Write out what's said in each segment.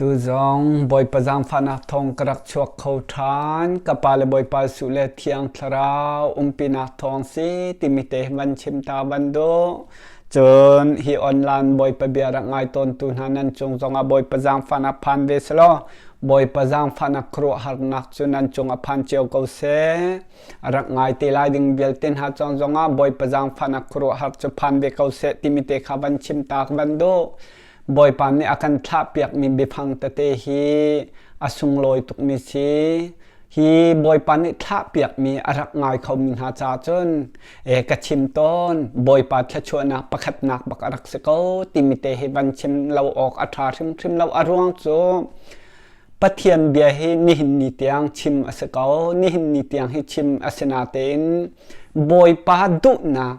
Tu zong Bawipa zaangfahnak thawng ka rak chuak kho ṭhan. Ka pa le Bawipa Jesuh le Thiang Thlarau umpinak thawng si timi te van chim ta van duh. Cun hi online Bawipa bia rak ngai tawntu hna nan cung zongah Bawipa zaangfahnak phan ve selaw Bawipa zaangfahnak khuaruahharnak cu nan cung a phan cio ko seh. A rak ngai te lai ding vialte hna cong zongah Bawipa zaangfahnak khuaruahhar cu phan ve ko seh timi te kha van chim ta van duh. Bawipa nih a kan thlahpiakmi biafang tete hi a sunglawi tukmi si. Hi Bawipa nih thlahpiakmi a rak ngai khomi hna caah cun e, ka chim tawn Bawipa thluachuahnak pakhatnak bak a rak si ko timi te hi van chim lo awk a ṭha hrimhrim lo. A ruang cu Pathian bia hi nihin ni tiang chim a si ko. Nihin ni tiang hi chim a si natein Bawipa duhnak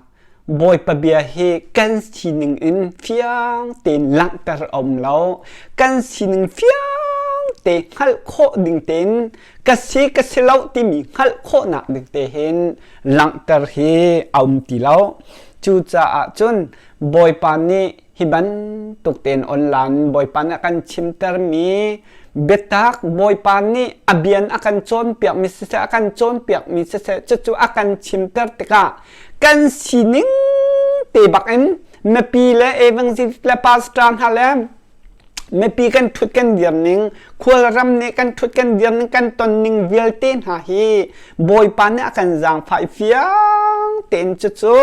Bawipa bia hi kan sining in fiang tein langhter a um lo. Kan sining fiang te hngalh khawh ding tein ka si ka si lo timi hngalh khawhnak ding te hin langhter hi a um ti lo. Cucaah cun Bawipa nih hi bantuk tein online Bawipa nih a kan chimtermi biatak Bawipa nih a bian a kan cawnpiakmi siseh a kan cawnpiakmi siseh cucu a kan chimter tikah kan sining te bak in mipi le evangelist le pastor hna le mipi kan thut kan dir ning khualram nih kan thut kan dir ning kan ton ning vialte hna hi Bawipa nih a kan zaangfah i fiang tein cucu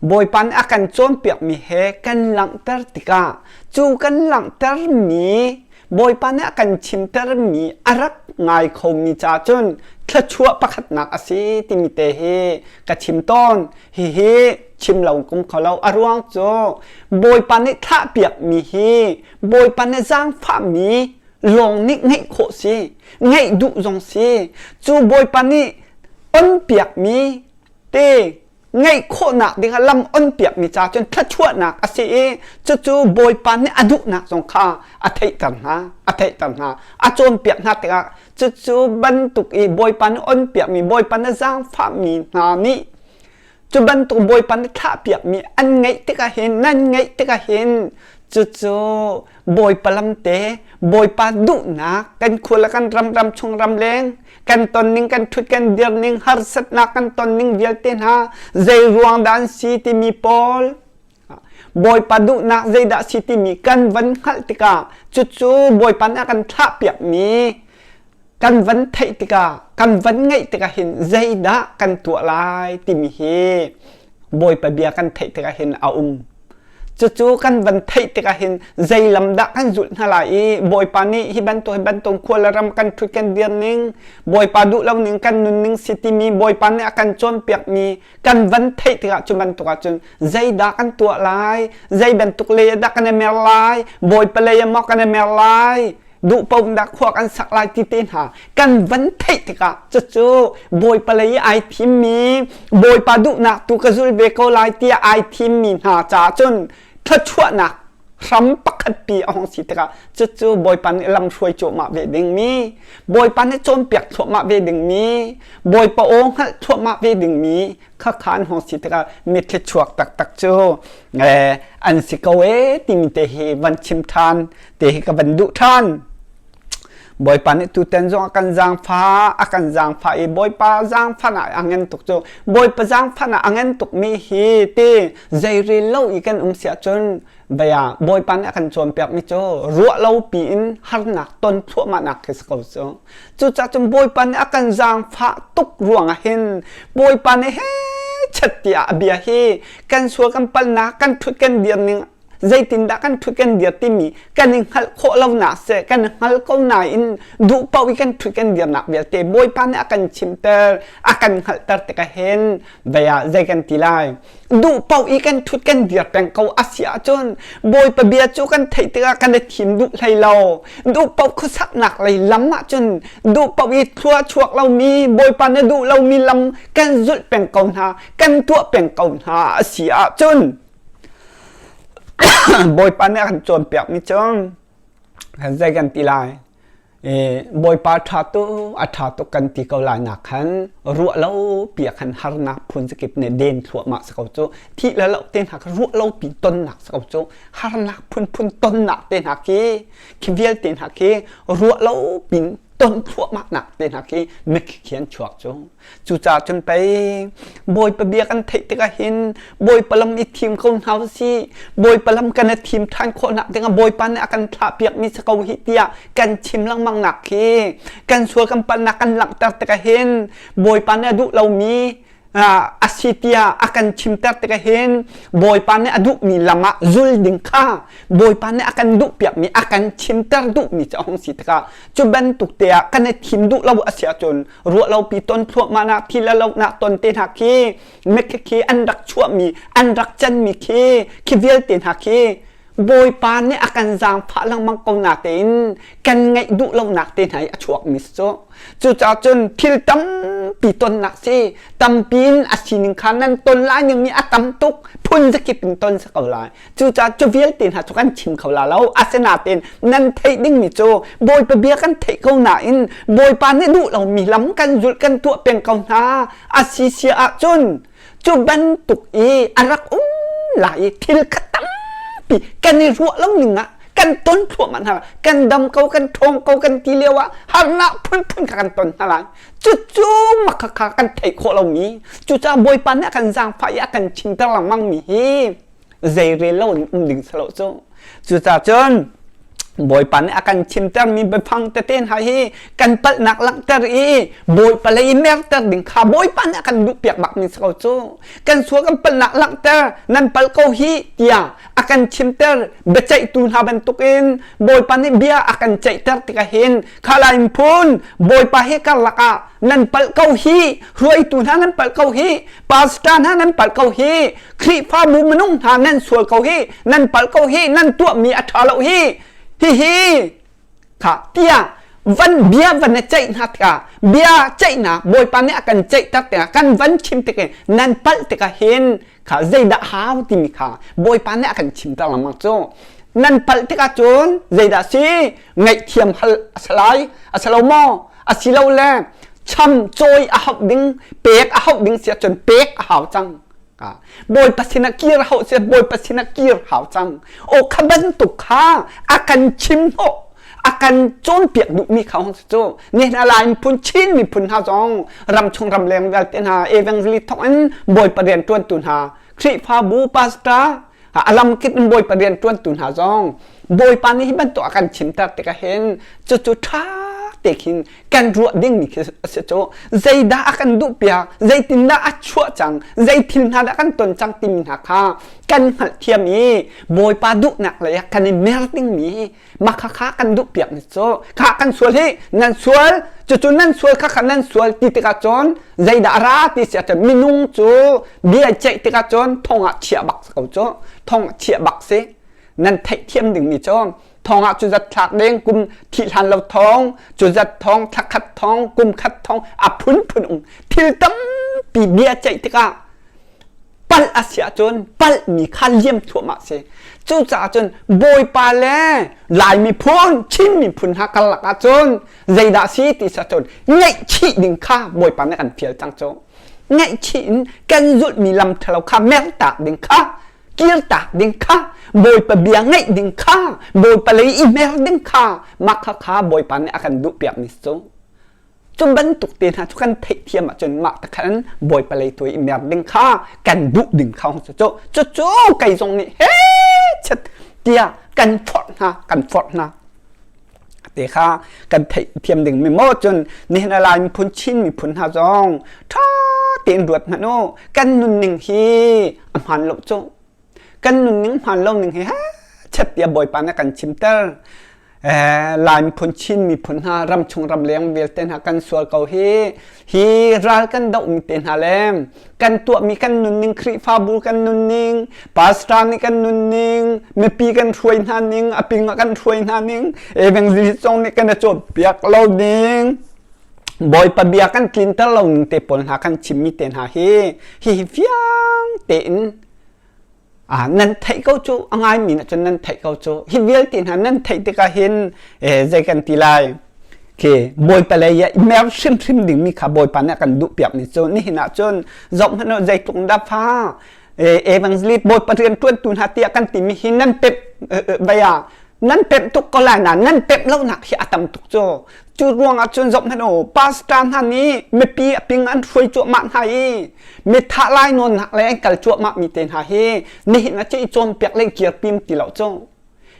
Bawipa nih a kan cawnpiakmi he kan langhter tikah cu kan langhtermi Bawipa nih a kan chimtermi a rak ngai khomi ca cun thluachuah pakhatnak a si timi te hi ka chim tawn. Hihi chim lo kum kho lo. A ruang cu Bawipa nih thlahpiakmi hi Bawipa nih zaangfahmi lawng nih ngeih khawh si, ngeih duh zong si. Cu Bawipa nih onpiakmi te ngeih khawhnak dingah lam onpiakmi ca cun thluachuahnak a si i cucu Bawipa nih a duhnak zong kha a theihter hna a theihter hna a cawnpiak hna tikah cucu bantuk i Bawipa nih onpiakmi Bawipa nih zaangfahmi hna nih cu bantuk Bawipa nih thlahpiakmi an ngeih tikah hin nan ngeih tikah hin cucu Bawipa lamte Bawipa duhnak kan khua le kan ram ram chung ram leng kan ton ning kan thut kan dir ning harsatnak kan ton ning vialte hna zei ruang dah an si timi pawl Bawipa duhnak zeidah si timi kan van hngalh tikah cucu Bawipa nih a kan thlahpiakmi kan van theih tikah kan van ngeih tikah hin zeidah kan tuah lai timi hi Bawipa bia kan theih tikah hin a um. Cucu kan van theih tikah hin zei lam dah kan zulh hna lai i Bawipa nih hi bantuk hi bantuk khua le ram kan ṭhut kan dir ning, Bawipa duh lo ning kan nun ning si timi Bawipa nih a kan cawnpiakmi kan van theih tikah cu bantuk ahcun zeidah kan tuah lai, zei bantuk lei ah dah kan i mer lai, Bawipa lei ah maw kan i mer lai, duh paoh dah khua kan sak lai ti te hna kan van theih tikah cucu Bawipa lei i ai thimmi Bawipa duhnak tu ka zul ve ko lai tiah ai thimmi hna caah cun thluachuahnak hram pakhat pi a hung si tikah cucu Bawipa nih lam hruai cuahmah ve dingmi Bawipa nih cawnpiak thluahmah ve dingmi Bawipa aw hngalh thluahmah ve dingmi khakha an hung si tikah mitthli chuak taktak cu an si ko ee timi te hi van chim ṭhan te hi ka van duh ṭhan. Bawipa nih tuten zong a kan zaangfa a kan zaangfa i Bawipa zaangfan ah a ngen tuk cu Bawipa zaangfan ah a ngen tuk mi hi ti zeirel lo i kan um si ahcun bia Bawipa nih a kan cawnpiak mi cu ruah lo pi in harnak ton thluahmah nak khi si ko cu Cucaah cun Bawipa nih a kan zaangfah tuk ruangah hin Bawipa nih he chat tiah a bia hi kan sual kan palnak kan ṭhut kan dir ning zeitindah kan ṭhut kan dir timi kan i hngalh khawh lonak seh kan i hngal ko nain duh paoh i kan ṭhut kan dirnak vialte Bawipa nih a kan chimter a kan hngalhter tikah hin vei ah zei kan ti lai duh paoh i kan ṭhut kan dir peng ko a si ahcun Bawipa bia cu kan theih tikah kan i thim duh hlei lo duh paoh khuasaknak lei lam ahcun duh paoh i thlua chuak lomi Bawipa na duh lomi lam kan zulh peng ko hna kan tuah peng ko hna a si ahcun Bawipa nih a kan cawnpiakmi cu zei kan ti lai? Bawipa ṭha tu a ṭha tuk kan ti ko lai nak khan ruah lo pi ah khan harnak phun zakip nih den thluahmah si ko cu. Thih le loh te hna kha ruah lo pi tonnak si ko cu. Harnak phunphun tonnak te hna khi khi vialte hna khi ruah lo pin ton thluahmah nak te hna khi mikkhi an chuak cu. Cucaah cun pei Bawipa bia kan theih tikah hin Bawipa lam i thim ko hna usih. Bawipa lam kan i thim ṭhan khawhnak dingah Bawipa nih a kan thlahpiakmi si ko hih tiah kan chim lengmang nak khi kan sual kan palhnak kan langhter tikah hin Bawipa nih a duh lomi a si tiah a kan chimter tikah hin Bawipa nih a duhmi lam ah zul ding kha Bawipa nih a kan duhpiakmi a kan chimter duhmi cu a hung si tikah cu bantuk te ah kan i thim duh lo a si ahcun ruahlopi ton thluahmah nak thil a lohnak ton te hna khi mithi khi an rak chuahmi an rak canmi khi khi vialte hna khi Bawipa nih a kan zaangfah lengmang ko na tein kan ngaih duh lonak te hna i a chuakmi si cu. Cucaah cun thil tampi tonnak si tampi in a sining kha nan ton lai ning mi a tam tuk phun zakip in ton si ko lai. Cucaah cu vialte hna cu kan chim kho la lo. Asinain nan theih dingmi cu Bawipa bia kan theih ko nain Bawipa nih duh lomi lam kan zulh kan tuah peng ko hna. A si sia ahcun cu bantuk i a rak um lai i thil kha tampi kan i ruah lo ning ah kan ton thluahmah hna kan dam ko kan ṭhawng ko kan ti lio ah harnak phunphun kha kan ton hna lai cucu mak kha kan theih khawh lomi cucaah Bawipa nih a kan zaangfah i a kan chimter lengmang mi hi zeirel lo in um ding si lo cu. Cucaah cun Bawipa nih a kan chimtermi biafang tete hna hi kan palhnak langhter i Bawipa lei i merter ding kha Bawipa nih a kan duhpiak bakmi si ko cu. Kan sual kan palhnak langhter nan palh ko hi tiah a kan chimter biaceihtu hna bantukin Bawipa nih bia a kan ceihter tikah hin kha lai phun Bawipa he karlak ah nan palh ko hi hruaitu hna nan palh ko hi pastor hna nan palh ko hi Khrihfabu minung hna nan sual ko hi nan palh ko hi nan tuahmi a ṭha lo hi hihi kha tiah van bia van na ceih hna tikah bia ceihnak Bawipa nih a kan ceihter tikah kan van chim tik in nan palh tikah hin kha zeidah hau timi kha Bawipa nih a kan chimter lengmang cu nan palh tikah cun zeidah si ngaihthiam hal a si lai a si lo maw a si lo le cham cawi a hauh ding pek a hauh ding si ahcun pek a hau cang Bawipa sinah kir hau si Bawipa sinah kir hau cang. Aw kha bantuk kha a kan chim hnawh a kan cawnpiak duhmi kha hong si cu nihin a Lai miphun Chin miphun hna zong ramchung ramleng vialte hna evangelist thawk in Bawipa rian ṭuantu hna Khrihfabu pastor a lamkip in Bawipa rian ṭuantu hna zong Bawipa nih hi bantuk a kan chimter tikah hin cucu ṭha te khin kan ruah dingmi khi a si cu zeidah a kan duhpiak zeitindah a chuah cang zei thil hna dah kan ton cang timi hna kha kan hngalhthiam i Bawipa duhnak lei ah kan i mer dingmi mah kha kha kan duhpiak ni cu kha kan sual hi nan sual cucu nan sual kha kha nan sual ti tikah cun zeidah a ra ti si ahcun minung cu bia ceih tikah cun thong ah chiah bak ko cu thong ah chiah bak si nan theihthiam dingmi cu thong ah cu zat thlak ding kum thih hlan lo thong cu zat thong thla khat thong kum khat thong a phunphun um thil tampi bia ceih tikah palh a si ahcun palhmi kha liam thluahmah si cucaah cun bawipa le lai miphun Chin miphun hna karlak ahcun zeidah si ti si ahcun ngaihchih ding kha bawipa nih kan fial cang cu ngaihchih in kan zulhmi lam ṭhalo kha mertak ding kha kirtak ding kha bawipa bia ngaih ding kha bawipa lei i mer ding kha mah kha kha bawipa nih a kan duhpiak mi cu cu bantuk te hna cu kan theihthiam ahcun mah te khan bawipa lei tu i mer ding kha kan duh ding kha cu cu cu cu kei zong nih he chet tiah kan forh hna kan forh hna te kha kan theihthiam ding mi maw cun nihin a Lai miphun Chin miphun hna zong ṭha tein ruat hmanh u kan nunning hi a hmaan lo cu kan nunning hmaan lo ning hi chet tiah Bawipa nih a kan chimter Lai miphun Chin miphun hna ramchung ramleng vialte hna kan sual ko hi hi ral kan dohmi te hna le kan tuahmi kan nunning Khrihfabu kan nunning pastor nih kan nunning mipi kan hruai hna ning a ping ah kan hruai hna ning evangelist zong nih kan i cawnpiak lo ning Bawipa bia kan tlinter lo ning te pawl hna kan chimmi te hna hi hi fiang tein nan theih ko cu a ngaimi nih cun nan theih ko cu hi vialte hna nan theih tikah hin zei kan ti lai. Khi Bawipa lei ah mer hrimhrim dingmi kha Bawipa nih a kan duhpiak mi cu nihin ah cun zoh hmanh u zeitluk in dah fa evangelist Bawipa rian ṭuantu hna tiah kan timi hi nan pemh vai ah nan pemh tuk ko lai na nan pemh lonak hi a tam tuk cu. Cu ruangah cun zoh hmanh u pastor hna nih mipi a ping an hruai cuahmah hna i mi thah lai nawnnak le an kal cuahmah mi te hna hi nihin ah cu i cawnpiak le kirpim ti lo cu.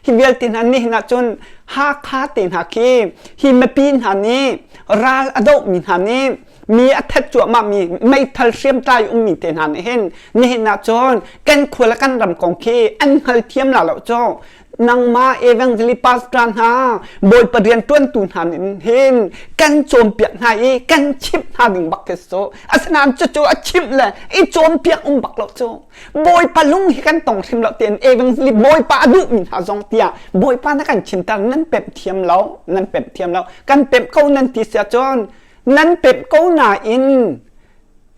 Hi vialte hna nihin ah cun Hakha te hna khi hi mipi hna nih ral a dohmi hna nih mi a that cuahmah mi meithal hriamtlai ummi te hna nih hin nihin ah cun kan khua le kan ram kong khi an hngal thiam la lo cu. Nangmah evangelist pastor hna Bawipa rian ṭuantu hna nih hin kan cawnpiak hna i kan chimh hna ding bak khi si. Asinain cucu a chimh le i cawnpiak um bak lo cu. Bawipa lung hi kan tong hrim lo tiin evangelist Bawipa a duhmi hna zong tiah Bawipa na kan chimter nan pemh thiam lo nan pemh thiam lo kan pemh ko nan ti sia cun nan pemh ko nain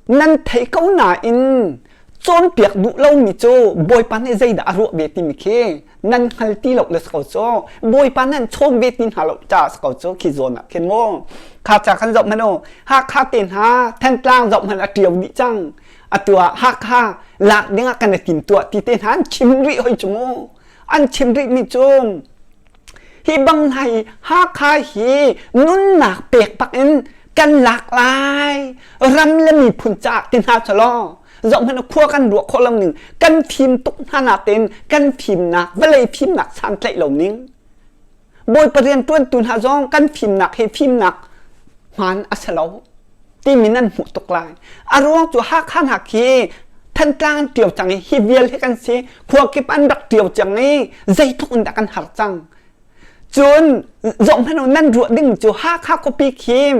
nan thei ko nain cawnpiak duh lomi cu Bawipa nih zeidah a ruah ve timi khi nan hngal ti lo le ko cu Bawipa nan chawn ve ti hna lo ca ko cu khi zawn ah khin mu kha ca khan zoh hmanh u Hakha te hna Thantlang zoh hmanh a ṭio dih cang atu ah Hakha lak dingah kan i timtuah ti te hna an chim rih hoi cu mu an chim rih mi cu hi bang hna hi Hakha hi nunnak pek bak in kan lak lai ram le miphun caah ti hna chalaw zoh hmanh khua kan ruah khawh lo ning kan fim tuk hna natin kan fimnak vawlei fimnak santlaih lo ning Bawipa rianṭuantu hna zong kan fimnak hi fimnak hmaan a si lo timi nan hmuh tuk lai. A ruang cu Hakha hna khi Thantlang an ṭio cang i hi vial hi kan si. Khua kip an rak ṭio cang i zeitluk in dah kan har cang. Cun zohhmanh u nan ruah ding cu Hakha khuapi khi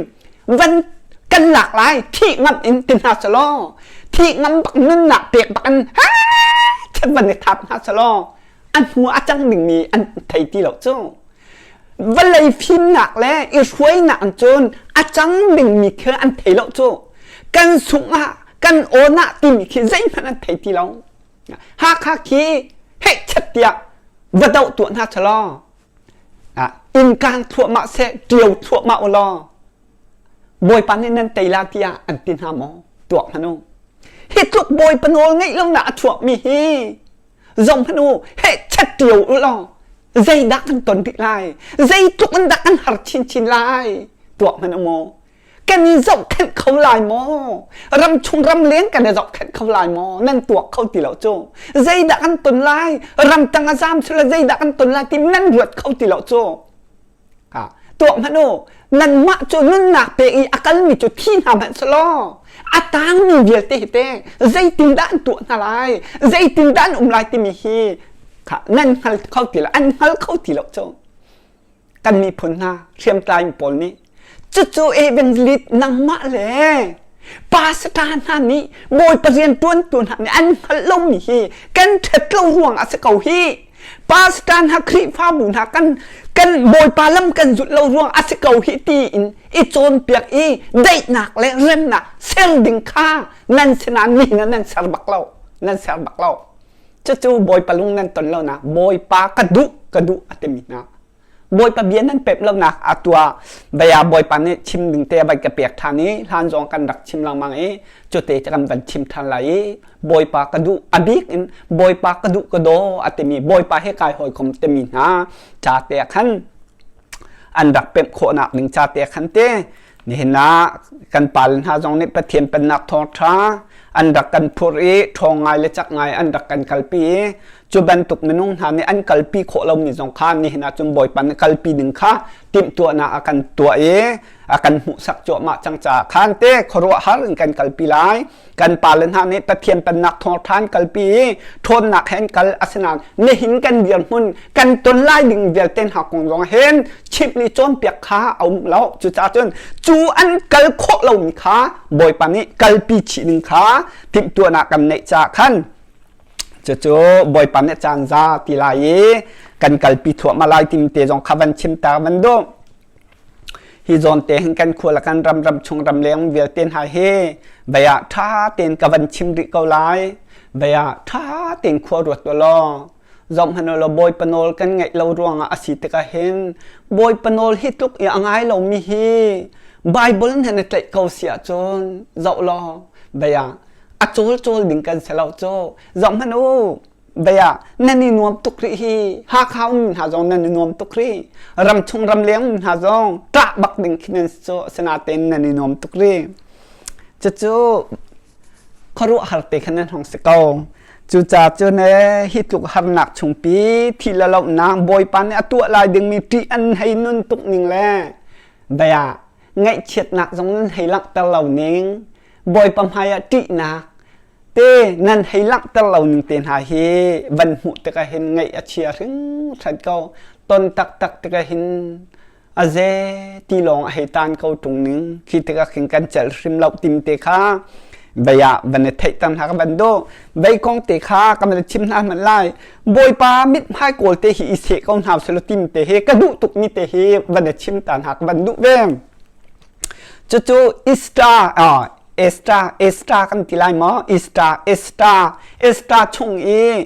van kan lak lai thih ngam in ti hna selaw thih ngam bak nunnak pek bak in chet van i thap hna selaw a hnu a cang dingmi an thei ti lo cu vawlei fimnak le i hruainak in cun a cang dingmi thil an thei lo cu kan sungh ah kan awn ah timi khi zeihmanh an thei ti lo. Hakha khi heh chet tiah va doh tuah hna chalaw inn kaan thluahmah seh ṭio thluahmah u law Bawipa nih nan tei la tiah an ti hna maw? Tuak hmanh u. Hi tluk Bawipa nawl ngeih lonak a chuakmi hi zong hmanh u heh chet ṭio u law zeidah kan ton rih lai? Zeitluk in dah kan har chinchin lai? Tuak hmanh u maw? Kan i zohkhenh kho lai maw? Ramchung ramleng kan i zohkhenh kho lai maw? Nan tuak kho ti lo cu. Zeidah kan ton lai? Ramtang a zam sila zeidah kan ton lai ti nan ruat kho ti lo cu. Ha, tuak hmanh u. Nanmah cu nunnak pe i a kalmi cu thi hna hmanh selaw a tangmi vialte hi te zeitindah an tuah hna lai? Zeitindah an um lai timi hi kha nan hngal kho ti lo. An hngal kho ti lo cu. Kan miphun hna hriamtlai pawl nih cucu evangelist nangmah le pastor hna nih Bawipa rianṭuantu hna nih an hngalh lomi hi kan ṭhat lo ruang a si ko hi. Pastor hna Khrihfabu hna kan kan Bawipa lam kan zulh lo ruang a si ko hi tiin i cawnpiak i daihnak le remnak ser ding kha nan sinah ni na nan ser bak lo nan ser bak lo. Cucu Bawipa lung nan ton lonak Bawipa ka duh ka duh a timi hna. Bawipa bia nan pemh lonak a tuah bia Bawipa nih chim ding te vai ka pek ṭhan i hlan zong kan rak chim lengmang i cute kan van chim ṭhan lai i Bawipa ka duh a bik in Bawipa ka duh ka daw a timi Bawipa he kai hawikom timi hna ca te khan an rak pemh khawhnak ding ca te khan te Nihin ah kan pale hna zong nih Pathian pennak thawngṭha an rak kan phurh i ṭhawng ngai le cak ngai an rak kan kalpi i cu bantuk minung hna nih an kalpi khawh lomi zong kha nihin ah cun Bawipa nih kalpi ding kha timhtuahnak a kan tuah i a kan hmuhsak cuahmah cang caah khan te khuaruahhar in kan kalpi lai. Kan pale hna nih Pathian pennak thawngṭha an kalpi i ṭhawnnak he an kal. Asinain nihin kan dirhmun kan ton lai ding vialte hna kong zong hin chimh le cawnpiak kha a um lo. Cucaah cun cu an kal khawh lomi kha Bawipa nih kalpi chih ding kha timhtuahnak kan neih caah khan cucu Bawipa nih caan za ti lai i kan kalpi thuahmah lai timi te zong kha van chim ta van duh. Hi zawn te hin kan khua le kan ram ram chung ram leng vialte hna hi bei ah ṭha tein ka van chim rih ko lai. Bei ah ṭha tein khua ruat u law. Zohhmanh u law Bawipa nawl kan ngaih lo ruangah a si tikah hin Bawipa nawl hi tluk i a ngai lomi hi Baibal hna na tlaih ko si ahcun zoh law bia a cawlcawl ding kan si lo cu. Zohhmanh u bia nan i nuam tuk rih hi Hakha um hna zong nan i nuam tuk rih ramchung ramleng um hna zong ṭah bak ding khi nan si cu asinain nan i nuam tuk rih. Cucu khuaruahhar te khan nan hong si ko. Cucaah cun ee, hi tluk harnak chungpi thi le lohnak Bawipa nih a tuah lai dingmi ṭih an hei nun tuk ning le bia ngaihchiatnak zong nan hei langhter lo ning Bawipa hmaiah ṭihnak te nan hei langhter lo ning te hna hi van hmuh tikah hin ngaih a chia hringhran ko ton taktak tikah hin a ze ti lawng a hei tan ko ṭung ning khi tikah khin kan celh hrim lo tim te kha vei ah van i theihter hna ka van duh vei kong te kha ka van chim hna hmanh lai bawipa mithmai kawl te hi i seh ko hna selaw tim te hi ka duh tuk mi te hi van i chim ta hna ka van duh ve cucu Easter uh, Easter Easter kan ti lai maw Easter Easter Easter chung i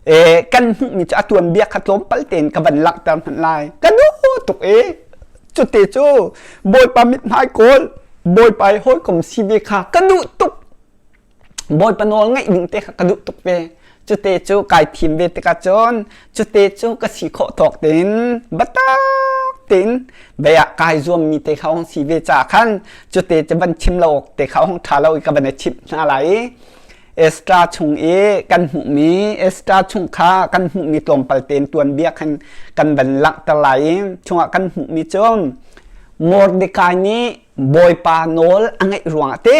e kan hmuhmi cu a tuanbia kha tlawmpal tein ka van langhter hmanh lai ka duh tuk i cute cu bawipa mithmai kawl bawipa i hawikom si ve kha ka duh tuk bawipa nawl ngaih ding te kha ka duh tuk ve cute cu kai thim ve tikah cun cute cu ka si khawh tawk tein biatak tein bia kai zuammi te kha hong si ve ca khan cute cu van chim lo awk te kha hong ṭha lo i ka van i chimh hna lai i Esther chung i kan hmuhmi Esther chung kha kan hmuhmi tlawmpal tein tuanbia khan kan van langhter lai i chungah kan hmuhmi cu Mordecai nih Bawipa nawl a ngaih ruangah te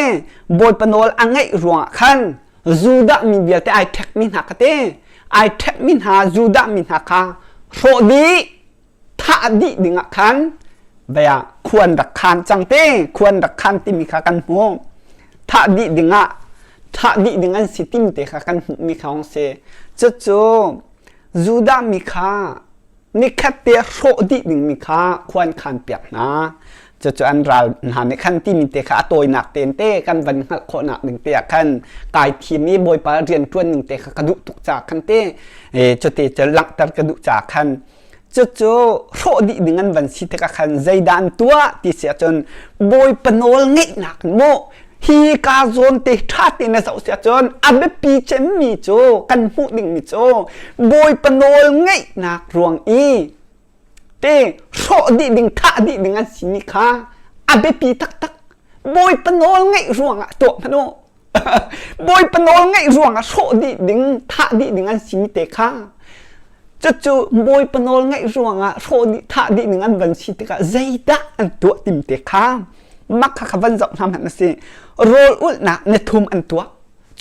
Bawipa nawl a ngaih ruangah khan Judah mi vialte ai ṭhekmi hna kha te ai ṭhekmi hna Judah mi hna kha hrawh dih thah dih dingah khan bia khuan rak khan cang te khuan rak khan timi kha kan hmuh thah dih dingah thah dih ding an si tim te kha kan hmuhmi kha hong si cucu Judah mi kha nikhat te hrawh dih dingmi kha khuan khan piak hna cucu an ral hna nih khan timi te kha a tawinak tein te kan van hngalh khawhnak ding te ah khan kai thim i bawipa rian ṭuan ning te kha ka duh tuk caah khan te cuti cu langhter ka duh caah khan cucu hrawh dih ding an van si tikah khan zeidah an tuah ti si ahcun bawipa nawl ngeihnak maw hi ka zawn te ṭha te na zoh si ahcun a biapi cemmi cu kan hmuh dingmi cu bawipa nawl ngeihnak ruang i te hrawh dih ding thah dih ding an simi kha a biapi taktak bawipa nawl ngeih ruangah tuah hmanh u bawipa nawl ngeih ruangah hrawh dih ding thah dih ding an simi te kha cucu bawipa nawl ngeih ruangah hrawh dih thah dih ding an van si tikah zeidah an tuah tim te kha mak kha kha van zoh hna hmanh a si rawl ulhnak ni thum an tuah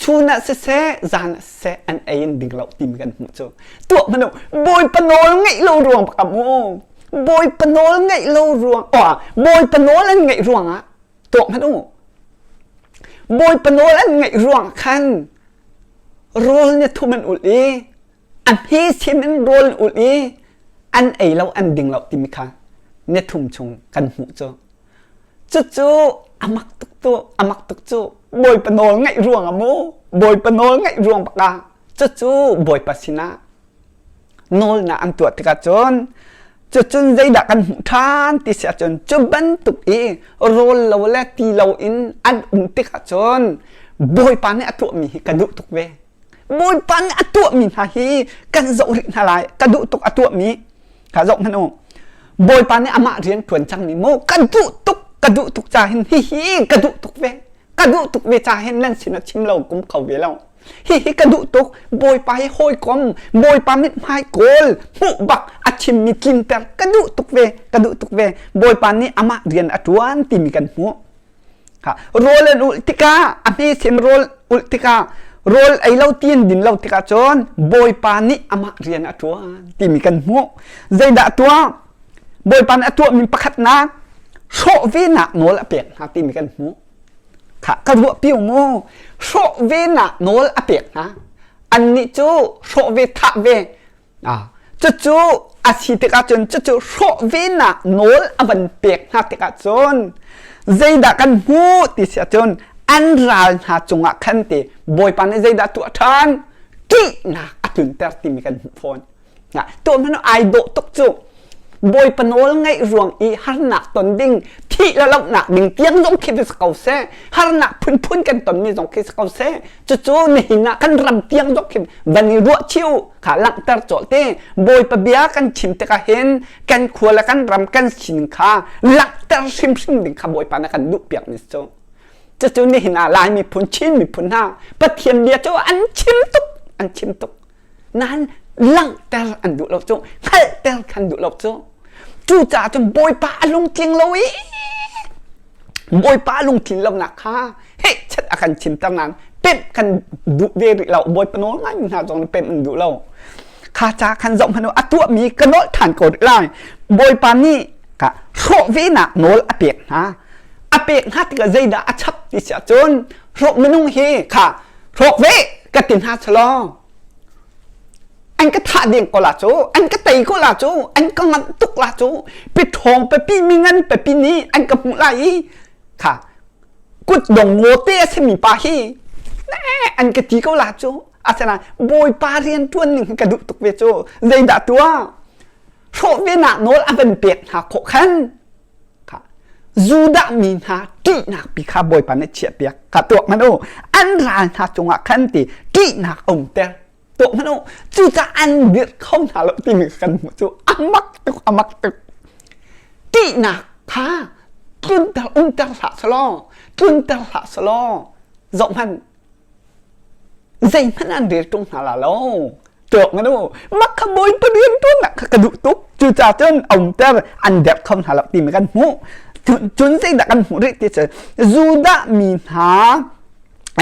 chun ah siseh zan ah siseh an ei in ding lo timi kan hmuh cu tuah hmanh u bawipa nawl ngeih lo ruang bak ah mu bawipa nawl ngeih lo ruang oh bawipa nawl an ngeih ruangah tuah hmanh u bawipa nawl an ngeih ruang khan rawl ni thum an ulh i a hme sim in rawl an ulh i an ei lo an ding lo timi kha ni thum chung kan hmuh cu Cucu a mak tuk tu a mak tuk cu Bawipa nawl ngaih ruang ah mu Bawipa nawl ngaih ruang bak ah cucu Bawipa sinah nawlnak an tuah tikah cun cucun zeidah kan hmuh ṭhan ti si ahcun cu bantuk i rawl lo le ti lo in an um tikah cun Bawipa nih a tuahmi hi ka duh tuk ve. Bawipa nih a tuahmi hna hi kan zoh rih hna lai ka duh tuk a tuahmi kha zoh hmanh u Bawipa nih amah rian ṭuan cangmi mu ka duh tuk ka duh tuk ca hin hihi ka duh tuk ve ka duh tuk ve ca hin nan sinah chim lo kum kho ve lo hihi ka duh tuk Bawipa hi hawikom Bawipa mithmai kawl hmuh bak a chimmi tlinter ka duh tuk ve ka duh tuk ve Bawipa nih amah rian a ṭuan timi kan hmuh Rawl an ulh tikah a hmesim rawl ulh tikah rawl ei lo ti in din lo tikah cun Bawipa nih amah rian a ṭuan timi kan hmuh. Zeidah a tuah? Bawipa nih a tuahmi pakhatnak hrawh venak nawl a pek hna timi kan hmuh. Kha ka ruahpi u mu. Hrawh venak nawl a pek hna. Annih cu hrawh ve thah ve Cucu a si tikah cun cucu hrawh venak nawl a van pek hna tikah cun zeidah kan hmuh ti si ahcun an ral hna cungah khan ti Bawipa nih zeidah tuah ṭhan? Ṭihnak a. tlunter timi kan hmuh fawn. Tuah hmanh ai dawh tuk cu. Bawipa nawl ngaih ruang i harnak ton ding, thih le lohnak ding tiang zong khi si ko seh. Harnak phunphun kan tonmi zong khi si ko seh. Cucu nihin ah kan ram tiang zong khi van i ruah chih u kha langhter cawlh te. Bawipa bia kan chim tikah hin kan khua le kan ram kan sining kha langhter hrimhrim ding kha Bawipa nih kan duh piak ni cu. Cucu nihin ah Lai miphun, Chin miphun hna Pathian bia cu an chim tuk, an chim tuk. Nain langhter an duh lo cu, hngalhter khan duh lo cu. Cucaah cun Bawipa a lungtling lo i Bawipa a lungtlin lonak kha heh chet a kan chimter nain pemh kan duh ve rih lo. Bawipa nawl ngaimi hna zong nih pemh an duh lo. Kha ca khan zoh hmanh u, a tuahmi ka nolh ṭhan ko rih lai. Bawipa nih ka hrawh venak nawl a pek hna. A pek hna tikah zeidah a chap ti si ahcun hrawk minung hi kha hrawk ve ka ti hna selaw an ka thah deng ko la cu an ka tei ko la cu an ka ngamh tuk la cu piṭhawng pipi mi ngan pipi nih an ka hmuh lai i kha kut dong ngawte a simi pa hi an ka ti ko la cu asinain bawipa rian ṭuan ning hi ka duh tuk ve cu zeidah tuah hrawh venak nawl a van pek hna khawh khan kha Judah mi hna ṭihnak pi kha Bawipa nih chiahpiak kha tuak hmanh u an ral hna cungah khan ti ṭihnak a umter tuak hmanh u cucaah an dirh kho hna lo timi kan hmuh cu a mak tuk a mak tuk ṭihnak kha tlunter umter hlah selaw tlunter hlah selaw zoh hmanh zeihmanh an rel ṭung hna la lo tuak ngan u mak kha bawipa rian ṭuannak kha ka duh tuk cucaah cun umter an derh kho hna lo timi kan hmuh cun zeidah kan hmuh rih ti cu Judah mi hna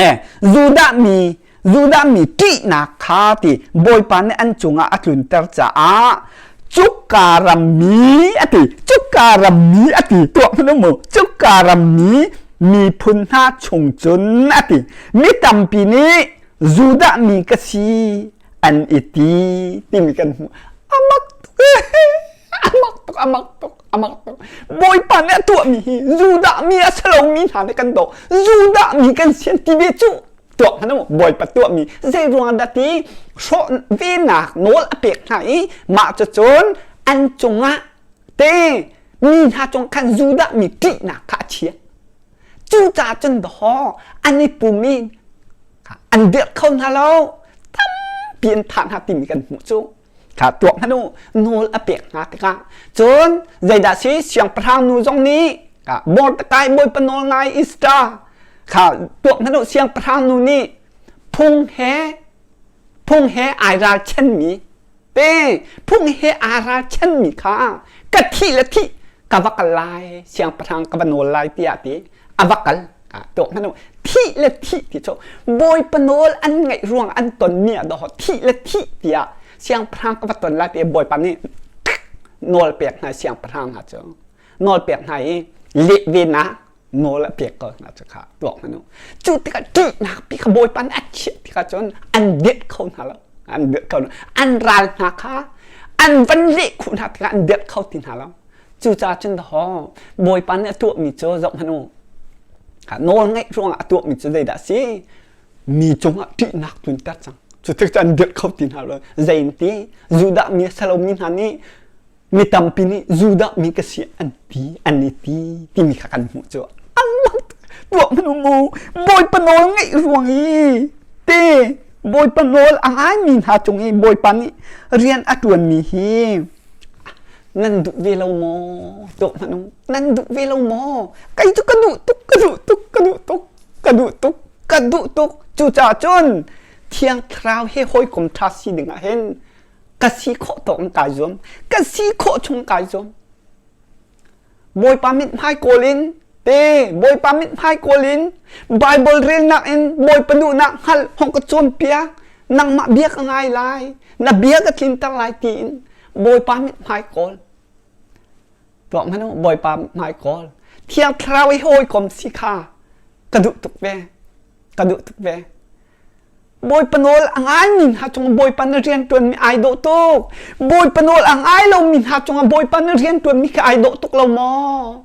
eh Judah mi Judah mi ṭihnak kha ti Bawipa nih an cungah a tlunter caah cuka rammi a ti cuka rammi a ti tuah hmanh mu cuka rammi miphun hna chung cun a ti mi tampi nih Judah mi ka si an i ti timi kan hmuh amak tuk amak tuk amak tuk amak tuk Bawipa nih a tuahmi hi Judah mi a si lomi hna nih kan doh Judah mi kan sian ti ve cu tuah hmanh u Bawipa tuahmi zei ruang dah ti hrawh venak nawl a pek hna i mah cucun an cungah te mi hna cung khan Judah mi ṭihnak kha a chia cucaah cun dawh an i pum i an dirh kho hna lo tampi an thah hna timi kan hmuh cu kha tuak hmanh u nawl a pek hna tikah cun zeidah si siangpahrang nu zong nih Mordecai bawipa nawl ngai Esther kha tuak hmanh u siangpahrang nu nih phung he phung he ai ralchanmi te phung he aa ralchanmi kha ka thih le thih ka va kal lai siangpahrang ka va nawl lai tiah ti a va kal tuak hmanh u thih le thih ti cu bawipa nawl an ngaih ruang an tonmi ah dawh thih le thih tiah siangpahrang ka va ton lai ti bawipa nih nawl pek hna siangpahrang hna cu nawl pek hna i leh ve na nawl a pek ko hna cu kha tuak hmanh u cu tikah ṭihnak pi kha bawipa nih a chiah tikah cun an dirh kho hna lo an dirh kho an ral hna kha an van leh khuh hna tikah an dirh kho ti hna lo Cucaah cun dahawng Bawipa nih a tuahmi cu zoh hmanh u. Nawl ngeih ruangah a tuahmi cu zeidah a si? Mi cungah ṭihnak tlunter cang. Cu tik cu an dirh kho ti hna lo. Zei ti? Judah mi a si lomi hna nih mi tampi nih Judah mi ka si an ti, an i ti timi kha kan hmuh cu. Allah tuah hmanh u mu. Bawipa nawl ngeih ruang i te Bawipa nawl a ngaimi hna cung i Bawipa nih rian a ṭuanmi hi nan duh ve lo maw tuak hmanh u nan duh ve lo maw kei cu ka duh tuk ka duh tuk ka duh tuk ka duh tuk ka duh tuk cucaah cun thiang thlarau he hawikom ṭha si dingah hin ka si khawh tawk in kai zuam ka si khawh chung kai zuam Bawipa mithmai kawl in te Bawipa mithmai kawl in Bible relnak in Bawipa duhnak hngalh hong ka cawnpiak nangmah bia ka ngai lai na bia ka tlinter lai tiin Bawipa mithmai kawl tuah hmanh u Bawipa mithmai kawl Thiang Thlarau i hawikom si kha ka duh tuk ve ka duh tuk ve Bawipa nawl a ngaimi hna cungah Bawipa na rianṭuanmi ai dawh tuk. Bawipa nawl a ngai lomi hna cungah Bawipa na rianṭuanmi khi ai dawh tuk lo maw?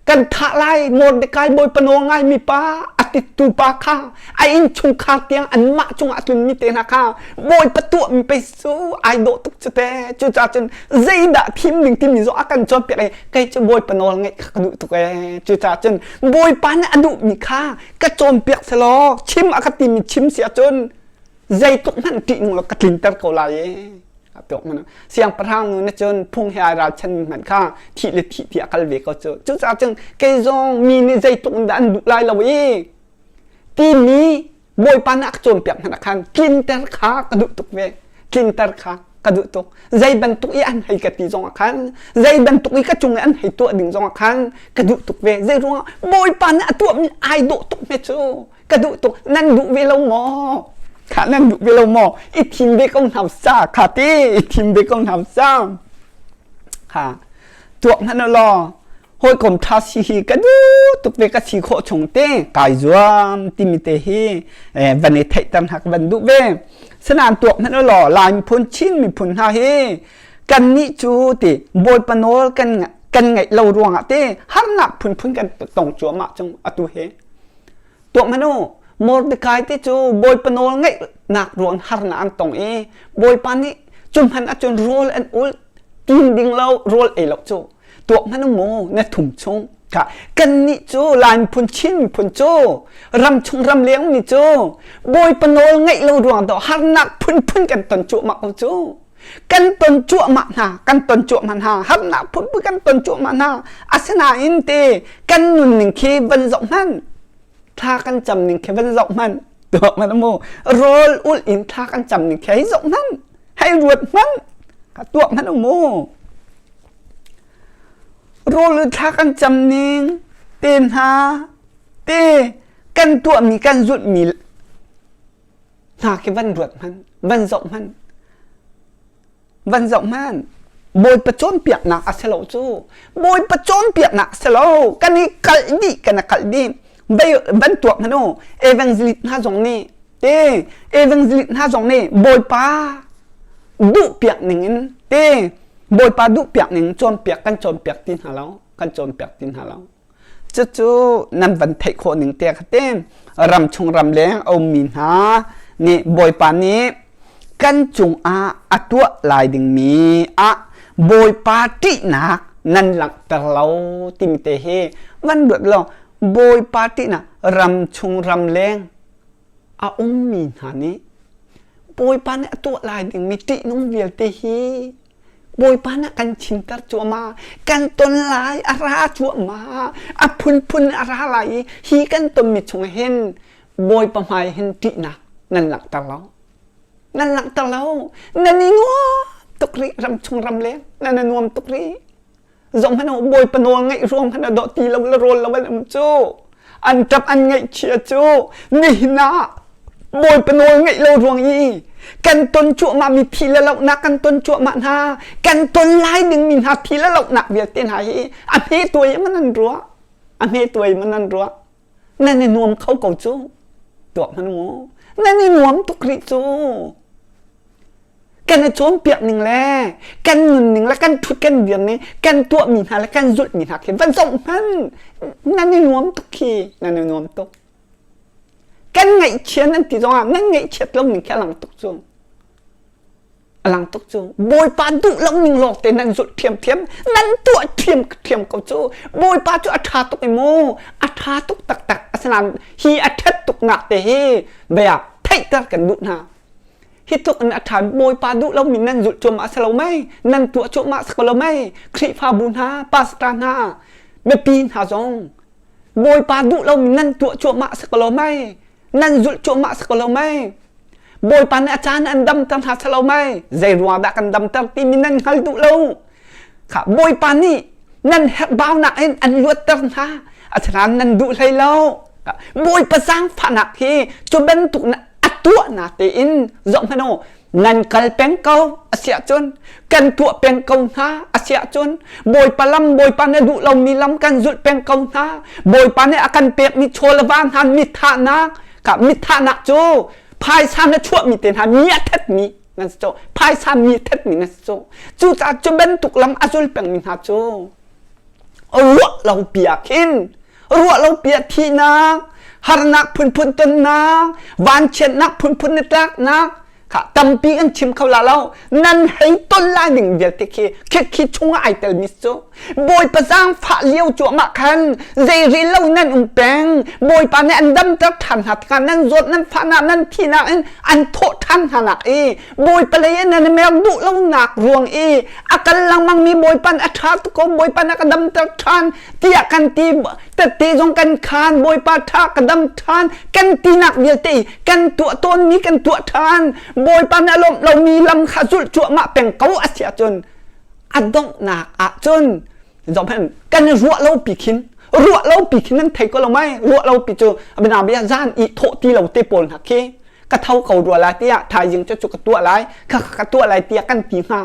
Kan thah lai Mordecai Bawipa nawl ngaimi pa a tittu pa kha a innchungkhar tiang anmah cungah a tlunmi te hna kha Bawipa tuahmi pei cu ai dawh tuk cu te. Cucaah cun zeidah thim ding timi zong a kan cawnpiak i kei cu Bawipa nawl ngaih kha ka duh tuk ee. Cucaah cun Bawipa nih a duhmi kha ka cawnpiak selaw chim a ka timi chim si ahcun zeitluk hmanh ṭihnung lo ka tlinter ko lai i tuak mana siangpahrang nu na cun phung he ai ralchan mi hmanh kha thih le thih ti a kal ve ko cu. Cucaah cun kei zong mi nih zeitluk in dah an duh lai lo i timi Bawipa nih a ka cawnpiak hmanh ah khan tlinter kha ka duh tuk ve. Tlinter kha ka duh tuk. Zei bantuk i an hei ka ti zong ah khan, zei bantuk i ka cung i an hei tuah ding zong ah khan ka duh tuk ve. Zei ruangah Bawipa nih a tuahmi ai dawh tuk hme cu. Ka duh tuk. Nan duh ve lo maw? Kha nan duh ve lo maw? I thim ve ko hna sa kha ti i thim ve ko hna sa. Kha tuak hmanh law hawikom ṭha si hi ka duh tuk ve, ka si khawh chung te kai zuam timi te hi van i theihter hna ka van duh ve. Sanan tuak hmanh law Lai miphun, Chin miphun hna hi kannih cu ti Bawipa nawl kan kan ngaih lo ruangah te harnak phunphun kan tong cuahmah cung atu hi. Tuak hmanh u, Mordecai te cu Bawipa nawl ngaihnak ruang harnak an tong i Bawipa nih cu hmanh ahcun rawl an ul tin ding lo, rawl ei lo cu tuak hmanh u mu na thum chung kha. Kannih cu Lai miphun, Chin miphun cu ram chung ram leng mi cu Bawipa nawl ngaih lo ruang do harnak phunphun kan ton cuahmah ko cu. Kan ton cuahmah hna, kan ton cuahmah hna, harnak phunphun kan ton cuahmah hna. Asinain te kan nunning khi van zoh hmanh, thla kan cam ning khi van zoh hmanh, tuak hmanh mu, rawl ulh in thla kan cam ning khi hei zoh hmanh, hei ruat hmanh, tuak hmanh mu. Rawl ulh thla kan cam ning te hna te kan tuahmi kan zulhmi hna khi van ruat hmanh, van zoh hmanh, van zoh hmanh. Bawipa cawnpiaknak a si lo cu. Bawipa cawnpiaknak a si lo. Kan i kalh dih, kan i kalh dih. Van tuak hmanh u. Evangelist hna zong nih te evangelist hna zong nih Bawipa duhpiak ning in te Bawipa duhpiak ning cawnpiak kan cawnpiak ti hna lo, kan cawnpiak ti hna lo. Cucu nan van theih khawh ning te kha te ramchung ramleng a ummi hna nih Bawipa nih kan cungah a tuah lai dingmi ah Bawipa ṭihnak nan langhter lo timi te hi van ruat law Bawipa ṭihnak ramchung ramleng a ummi hna nih Bawipa nih a tuah lai dingmi ṭihnung vialte hi Bawipa nih kan chimter cuahmah, kan ton lai, a ra cuahmah, a phunphun a ra lai i hi kan tonmi chung hin Bawipa hmai hin ṭihnak nan langhter lo. Nan langhter lo. Nan i nuam tuk rih, ramchung ramleng nan i nuam tuk rih. Zong hmanh u, Bawipa nawl ngaih ruang hmanh ah dawh ti lo le rawl lo an um cu. An ṭap an ngaihchia cu nihin ah Bawipa nawl ngaih lo ruang i kan ton cuahmah mi thi le lohnak kan ton cuahmah hna, kan ton lai dingmi hna thi le lohnak vialte hna hi a hme tuai man an ruah, a hme tuai man an ruah. Nan i nuam kho ko cu, tuah hmanh mu, nan i nuam tuk rih cu. Kan i cawnpiak ning le kan nunning le kan ṭhut kan dir ning, kan tuahmi hna le kan zulhmi hna khi van zoh hmanh, nan i nuam tuk khi, nan i nuam tuk. Kan ngaihchia nan ti zongah nan ngaihchiat lo ning khi a lang tuk cu, a lang tuk cu. Bawipa duh lo ning lawng te nan zulh ṭhiamṭhiam, nan tuah ṭhiamṭhiam ko cu. Bawipa cu a ṭha tuk i mu, a ṭha tuk taktak. Asinain hi a ṭhat tuknak te hi bia theihter kan duh hna. Hi tluk in a ṭha. Bawipa duh lomi nan zulh cuahmah si lo mei, nan tuah cuahmah si ko lo mei? Khrihfabu hna, pastor hna, mipi hna zong Bawipa duh lomi nan tuah cuahmah si ko lo mei, nan zulh cuahmah si ko lo mei? Bawipa nih a caan an damter hna si lo mei? Zei ruang dah kan damter timi nan hngal duh lo. Kha Bawipa nih nan herhbaunak in an luatter hna, asinain nan duh hlei lo. Bawipa zaangfahnak hi cu bantuk a tuahnak tein zoh hmanh u, nan kal peng ko a si ahcun, kan tuah peng ko hna a si ahcun, Bawipa lam, Bawipa nih a duh lomi lam kan zulh peng ko hna. Bawipa nih a kan pekmi chaw le va hna mithahnak ka mithahnak cu phaisa na chuahmi te hna mi a thatmi nan si cu, phaisa mi thatmi nan si cu. Cucaah cu bantuk lam a zul pengmi hna cu ruah lo pi ah khin, ruah lo pi ah thihnak. Harnak phunphun tonnak, vanchiatnak phunphun na tlaknak, kha tampi kan chim kho la lo. Nan hei ton lai ding vialte khi khi chungah ai telmi cu Bawipa zaangfah lio cuahmah khan zei rel lo nan um peng. Bawipa nih an damter ṭhan hna tikah nan zawt nan fahnak nan thihnak in an thawh ṭhan hna nak i Bawipa lei in nan i mer duh lonak ruang i a kal lengmang mi Bawipa a ṭha tuk ko Bawipa na ka damter ṭhan tiah kan ti tette zong kan khan Bawipa ṭha ka dam ṭhan kan tinak vialte i kan tuah tawnmi kan tuah ṭhan Bawipa nih a lawmh lomi lam kha zulh cuahmah peng ko a si ahcun a donghnak ahcun zohhmanh kan i ruah lo pi khin ruah lo pi khin nan thei ko lo mai ruah lo pi cu bia zan i thawh ti lo te pawl hna khi ka tho ko rua lai tiah thaizing cu cu ka tuah lai kha ka tuah lai tiah kan ti hnga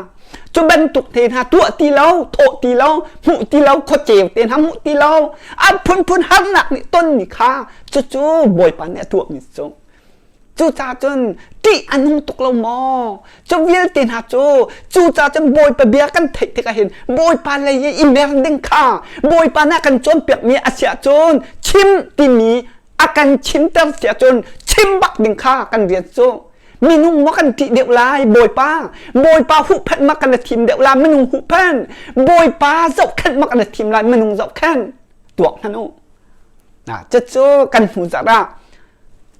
cu bantuk te hna tuah ti lo thawh ti lo hmuh ti lo khuaceu te hna hmuh ti lo a phunphun harnak nih ton mi kha cucu bawipa nih a tuah mi cu Cucaah cun ṭih a nung tuk lo maw? Cu vialte hna cu cucaah cun Bawipa bia kan theih tikah hin Bawipa lei i i mer ding kha Bawipa nih a kan cawnpiakmi a si ahcun chim timi a kan chimter si ahcun chim bak ding kha kan rian cu. Minung maw kan ṭih deuh lai Bawipa? Bawipa huhphenh ma kan i thim deuh lai minung huhphenh? Bawipa zohkhenh ma kan i thim lai minung zohkhenh? Tuak hmanh u. Cucu kan hnu zarh ah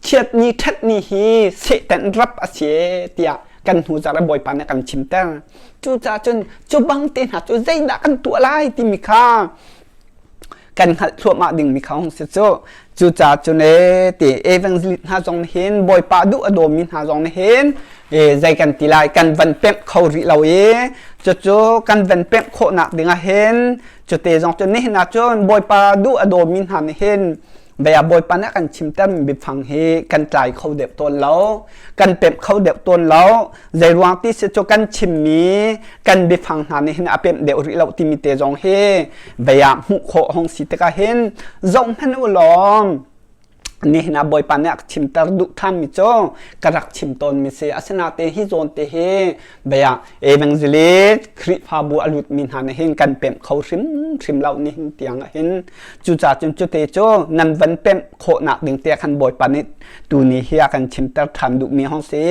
chiatni ṭhatni hi Satan rap a si tiah kan hnu zarh ah Bawipa nih a kan chimter. Cucaah cun cu bang te hna cu zeidah kan tuah lai timi kha kan hngalh thluahmah dingmi kha hung si cu. Cucaah cun ee ti evangelist hna zong nih hin Bawipa duh a dawmi hna zong nih hin zei kan ti lai kan van pemh kho rih lo i cucu kan van pemh khawhnak dingah hin cute zong cun nihin ah cun Bawipa duh a dawmi hna nih hin Bia Bawipa nih a kan chimtermi biafang hi kan tlai kho deuh tawn lo, kan pemh kho deuh tawn lo. Zeiruang ti si cu kan chimmi kan biafang hna nih hin a pemh deuh rih lo timi te zong hi bia hmuh khawh hong si tikah hin zoh hmanh u law nihin ah Bawipa nih a ka chimter duh ṭhanmi cu ka rak chim tawnmi si. Asinain hi zawn te hi bia evangelist Khrihfabu a lutmi hna nih hin kan pemh kho hrimhrim lo nihin tiang ah hin Cucaah cun cute cu nan van pemh khawhnak ding te khan Bawipa nih tuni hi a kan chimter ṭhan duhmi hong si.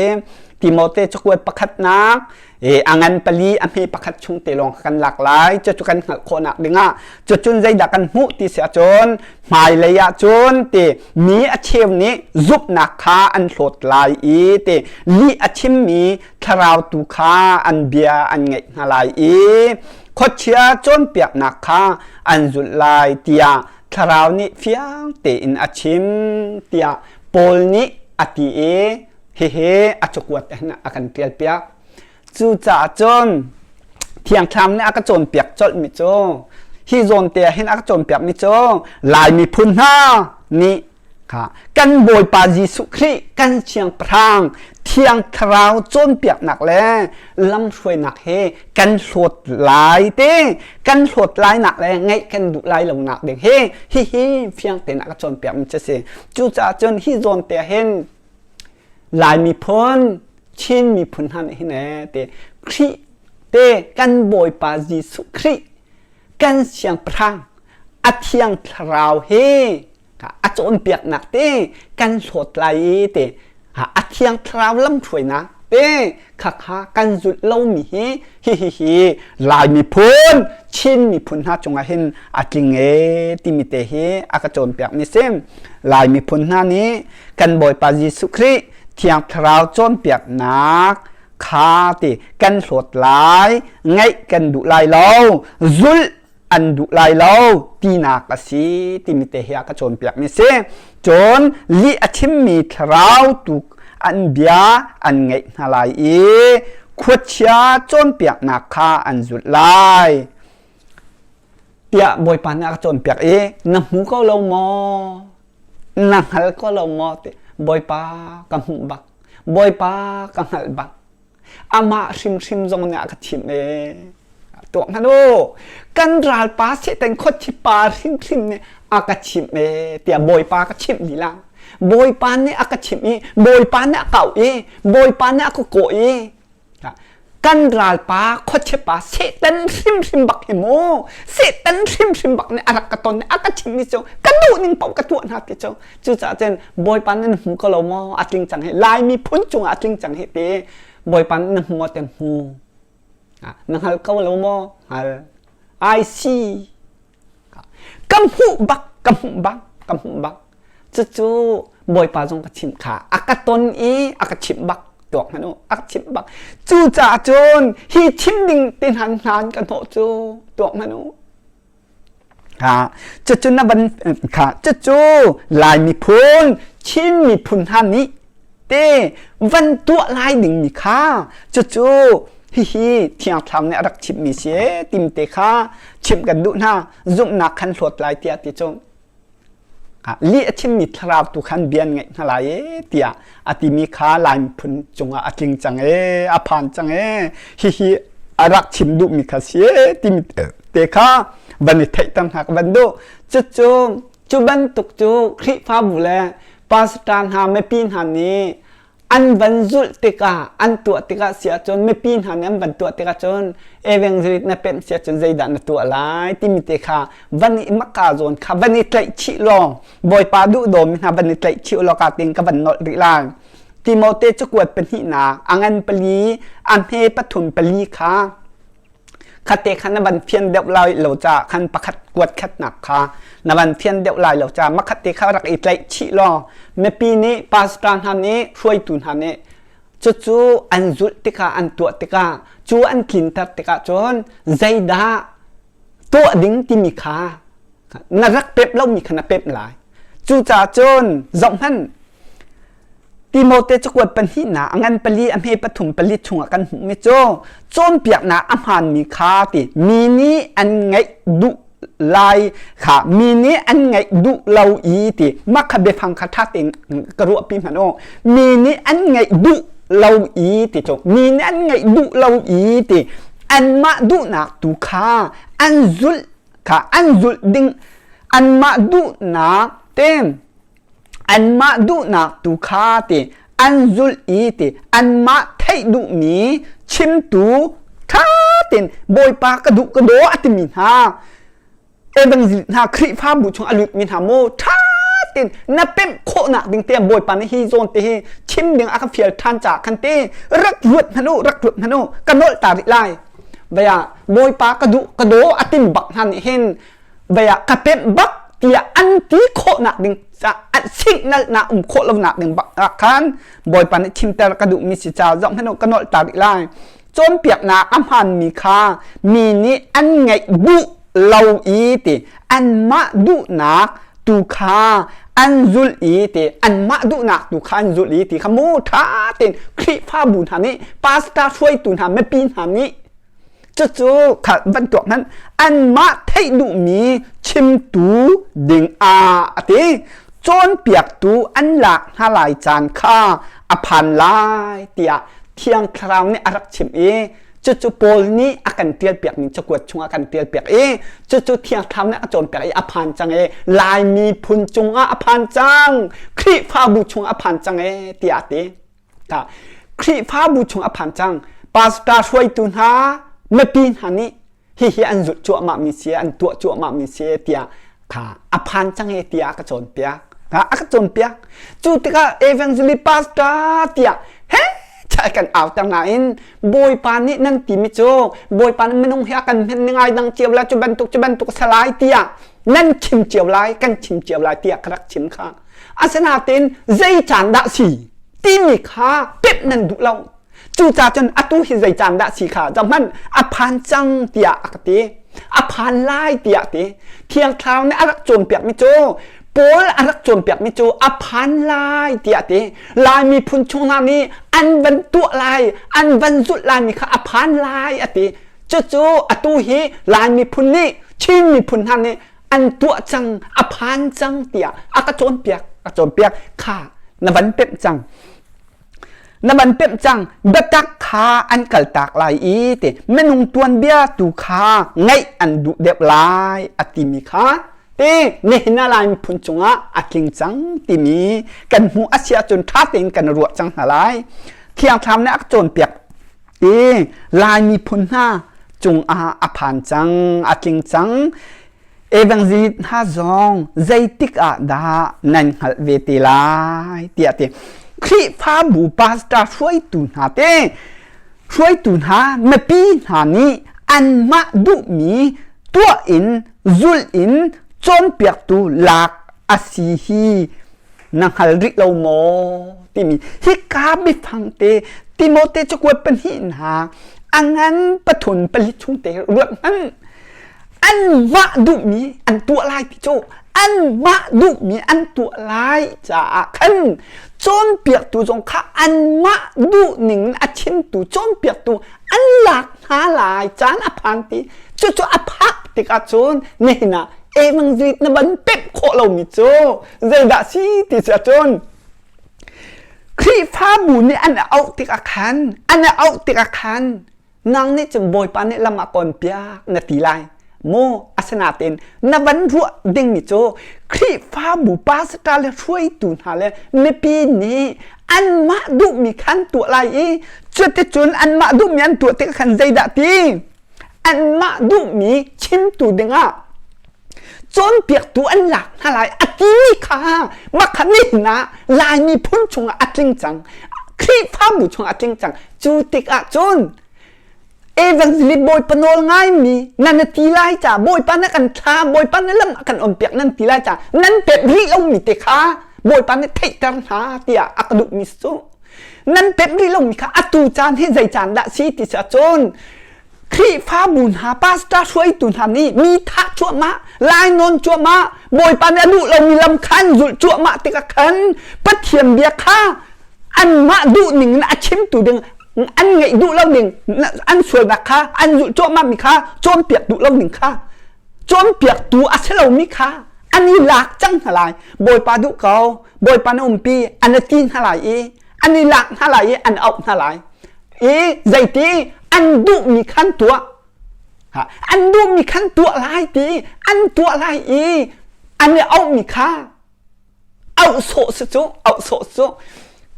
Timote cakuat pakhatnak a ngan pali a hme pakhat chung te lawng kan lak lai. Cucu kan hngalh khawhnak dingah cucun zeidah kan hmuh ti si ahcun hmailei ah cun ti mi a cheu nih zumhnak kha an hlawt lai i ti lih a chimmi thlarau tu kha an bia an ngaih hna lai i khuachia cawnpiaknak kha an zulh lai tiah thlarau nih fiang tein a chim tiah Paul nih a ti i hihi a cakuat hin a kan ṭialpiak. Cucaah cun Thiang Thlarau nih a ka cawnpiak colhmi cu hi zawn te ah hin a ka cawnpiakmi cu Lai miphun hna nih Kha kan Bawipa Jesuh Khrih kan Siangpahrang Thiang Thlarau cawnpiaknak le lamhruainak he kan hlawt lai te kan hlawt lainak le ngaih kan duh lai lonak ding hi hihi fiang tein a ka cawnpiakmi cu a si. Cucaah cun hi zawn te ah hin Lai miphun Chin miphun hna nih hin ee te Khrih te kan Bawipa Jesuh Khrih kan Siangpahrang a Thiang Thlarau hi a cawnpiaknak te kan hlawt lai i te a thiang thlarau lamhruainak te khakha kan zulh lomi hi hi hi Lai miphun Chin miphun hna cungah hin a tling e timi te hi a ka cawnpiak mi si Lai miphun hna nih kan Bawipa Jesuh Khrih thiang thlarau cawnpiaknak kha ti kan hlawt lai ngaih kan duh lai lo zulh an duh lai lo tinak a si timi te hi a ka cawnpiakmi si. Cun lih a chimmi thlarau tu an bia an ngaih hna lai i khuachia cawnpiaknak kha an zulh lai tiah Bawipa nih a ka cawnpiak i na hmu ko lo maw? Na hngal ko lo maw? Ti Bawipa ka hmuh bak. Bawipa ka hngalh bak. Amah hrimhrim zong nih a ka thim ee. Tuak hmanh u. Kan ralpa Satan khuachipa hrimhrim nih a ka chimh ee tiah Bawipa ka chimh lila. Bawipa nih a ka chimh i Bawipa nih a ka auh i Bawipa nih a ka kawh i. Kan ralpa khuachepa Satan hrimhrim bak hi mu Satan hrimhrim bak nih a rak ka ton a ka chimmi cu ka duh ning paoh ka tuah hna ti cu. Cucaah cun Bawipa nan hmu ko lo maw? A tling cang hi. Lai miphun cungah a tling cang hi ti. Bawipa na hmu maw te hmu. Na hngal ko lo maw? Hngal. I see. Ka hmuh bak, ka hmuh bak, ka hmuh bak. Cucu Bawipa zong ka chimh kha. A ka ton i a ka chimh bak. Tuak hmanh u, a ka chimh bak. Cucaah cun hi chim ding te hna hna ka hnawh cu tuak hmanh u. Ha, cucu na van kha cucu Lai miphun, Chin miphun hna nih te van tuah lai dingmi kha cucu hihi Thiang Thlarau nih a rak chimhmi si timte kha chimh kan duh hna zumhnak khan hlawt lai tiah ti cu lih a chimmi thlarau tu khan bia an ngaih hna lai e tiah a timi kha Lai miphun cungah a tling cang e a phan cang e hihi a rak chim duhmi kha si e timi te kha van i theihter hna ka van duh cucu cu bantuk cu Khrihfabu le pastor hna mipi hna nih an van zulh tikah an tuah tikah si ahcun mipi hna nih an van tuah tikah cun evangelist na pemh si ahcun zeidah na tuah lai timi te kha van i maka zawn kha van i tlaih chih law Bawipa duh dawmi hna van i tlaih chih law ka tin ka van nolh rih lai Timote cakuat pahnihnak a ngan pali a hme pathum pali kha Khate kha na van fian deuh lai lo ca khan pakhat kuat khatnak kha na van fian deuh lai lo ca makhat te kha rak i tlaih chih law mipi nih pastor hna nih hruaitu hna nih cucu an zulh tikah an tuah tikah cu an tlinter tikah cun zeidah tuah ding timi kha na rak pep lomi kha na pep lai cucaah cun zohhmanh Timote cakuat pahnihnak a ngan pali a hme pathum pali chungah kan hmuhmi cu cawnpiaknak a hmaanmi kha ti mi nih an ngaih duh lai kha mi nih an ngaih duh lo i ti mah kha biafang kha ṭha tein ka ruahpi hmanh u mi nih an ngaih duh lo i ti cu mi nih an ngaih duh lo i ti anmah duhnak tu kha an zulh kha an zulh ding anmah duhnak te anmah duhnak tu kha ti an zulh i ti anmah theih duhmi chimtu ṭha tein Bawipa ka duh ka daw a timi hna evangelist hna Khrihfabu chung a lutmi hna mu ṭha tein na pemh khawhnak ding te Bawipa nih hi zawn te hi chim ding a ka fial ṭhan caah khan te rak ruat hmanh u rak ruat hmanh u ka nolh ta rih lai vaya Bawipa ka duh ka daw a tim bak hna nih hin vaya ka pemh bak tiah an ti khawhnak ding an signal na um khawh lonak ding bak ah khan Bawipa nih chimter ka duhmi si ca zong hmanh ka nolh ta rih lai cawnpiaknak a hmaanmi kha mi nih an ngaih duh lo i ti anmah duhnak tu kha an zulh i ti anmah duhnak tu kha an zulh i ti kha mu ṭha tein Khrihfabu hna nih pastor hruaitu hna mipi hna nih Cucu kha van tuak hmanh anmah theih duhmi chimtu ding ah a ti. Cawnpiaktu an lak hna lai caan kha a phan lai tiah Thiang Thlarau nih a rak chimh i cucu Paul nih a kan ṭialpiakmi cakuat chungah a kan ṭialpiak i cucu Thiang Thlarau nih a cawnpiak i a phan cang i Lai miphun cungah a phan cang Khrihfabu chungah a phan cang e tiah a ti. Khrihfabu chung a phan cang. Pastor hruaitu hna, mipi hna nih hihi an zulh cuahmahmi si, an tuah cuahmahmi si tiah kha a phan cang e tiah a ka cawnpiak. A ka cawnpiak. Cu tikah evangelist pastor tiah he chai kan auter nain Bawipa nih nan timi cu Bawipa nih minung hi a kan hman ngai dang cio la cu bantuk cu bantuk salai tiah nan chim cio lai kan chim cio lai tiah ka rak chim kha asinain zei caan dah si timi kha pemh nan duh lo cucaah cun atu hi zei caan dah si kha zohhmanh a phan cang tiah a ka ti a phan lai tiah ti Thiang Thlarau nih a rak cawnpiakmi cu Paul a rak cawnpiakmi cu a phan lai tiah ti Lai miphun chung hna nih an van tuah lai an van zulh laimi kha a phan lai a ti cucu atu hi Lai miphun nih Chin miphun hna nih an tuah cang a phan cang tiah a ka cawnpiak a cawnpiak kha na van pemh cang na van pemh cang biatak kha an kaltak lai i ti minung tuanbia tu kha ngaih an duh deuh lai a timi kha te nihin ah lai miphun cungah a tling cang timi kan hmuh a si ahcun ṭha tein kan ruah cang hna lai thiang thlam nih a ka cawnpiak. I Lai miphun hna cungah a phan cang, a tling cang. Evangelist hna zong zeitik ah dah nan hngalh ve te lai tiah ti. Khrihfabu pastor hruaitu hna te hruaitu hna mipi hna nih anmah duhmi tuah in zulh in cawnpiaktu lak a si hi na hngal rih lo maw timi hika biafang te Timote cakuat pahnih hna a ngan pathum pali chung te ruat hmanh. Anmah duhmi an tuah lai ti cu anmah duhmi an tuah lai caah khan cawnpiaktu zong kha anmah duh ning in a chimtu cawnpiaktu an lak hna lai caan a phan ti. Cucu a phak tikah cun nihin ah evangelist na van pemh khawh lomi cu zeidah si ti si ahcun Khrihfabu nih an auh tikah khan an auh tikah khan nang nih cun Bawipa nih lam a kawnpiak na ti lai mu. Asinain na van ruah dingmi cu Khrihfabu pastor le hruaitu hna le mipi nih anmah duhmi khan tuah lai i cuticun anmah duhmi an tuah tikah khan zeidah ti anmah duhmi chimtu dingah cawnpiaktu an lak hna lai a timi kha mah kha nihin ah Lai miphun chungah a tling cang, Khrihfabu chungah a tling cang. Cu tikah cun evangelist Bawipa nawl ngaimi nan ti lai ca, Bawipa na kan thla, Bawipa na lam a kan onpiak nan ti lai ca, nan pek rih lomi te kha Bawipa nih theihter hna tiah a ka duhmi cu nan pek rih lomi kha atu caan hi zei caan dah si ti si ahcun Khrihfabu hna pastor hruaitu hna nih mi thah cuahmah, lainawn cuahmah, Bawipa nih a duh lomi lam kha an zulh cuahmah tikah khan Pathian bia kha anmah duh ning in a chimtu ding an ngeih duh lo ning, an sualnak kha an zulh cuahmah mi kha cawnpiak duh lo ning kha cawnpiaktu a si lomi kha an i lak cang hna lai. Bawipa duh ko, Bawipa na umpi an ti hna lai i an i lak hna lai i an auh hna lai i zeiti an duhmi khan tuah, an duhmi khan tuah lai ti an tuah lai i an i auhmi kha auh sawh si cu, auh sawh cu.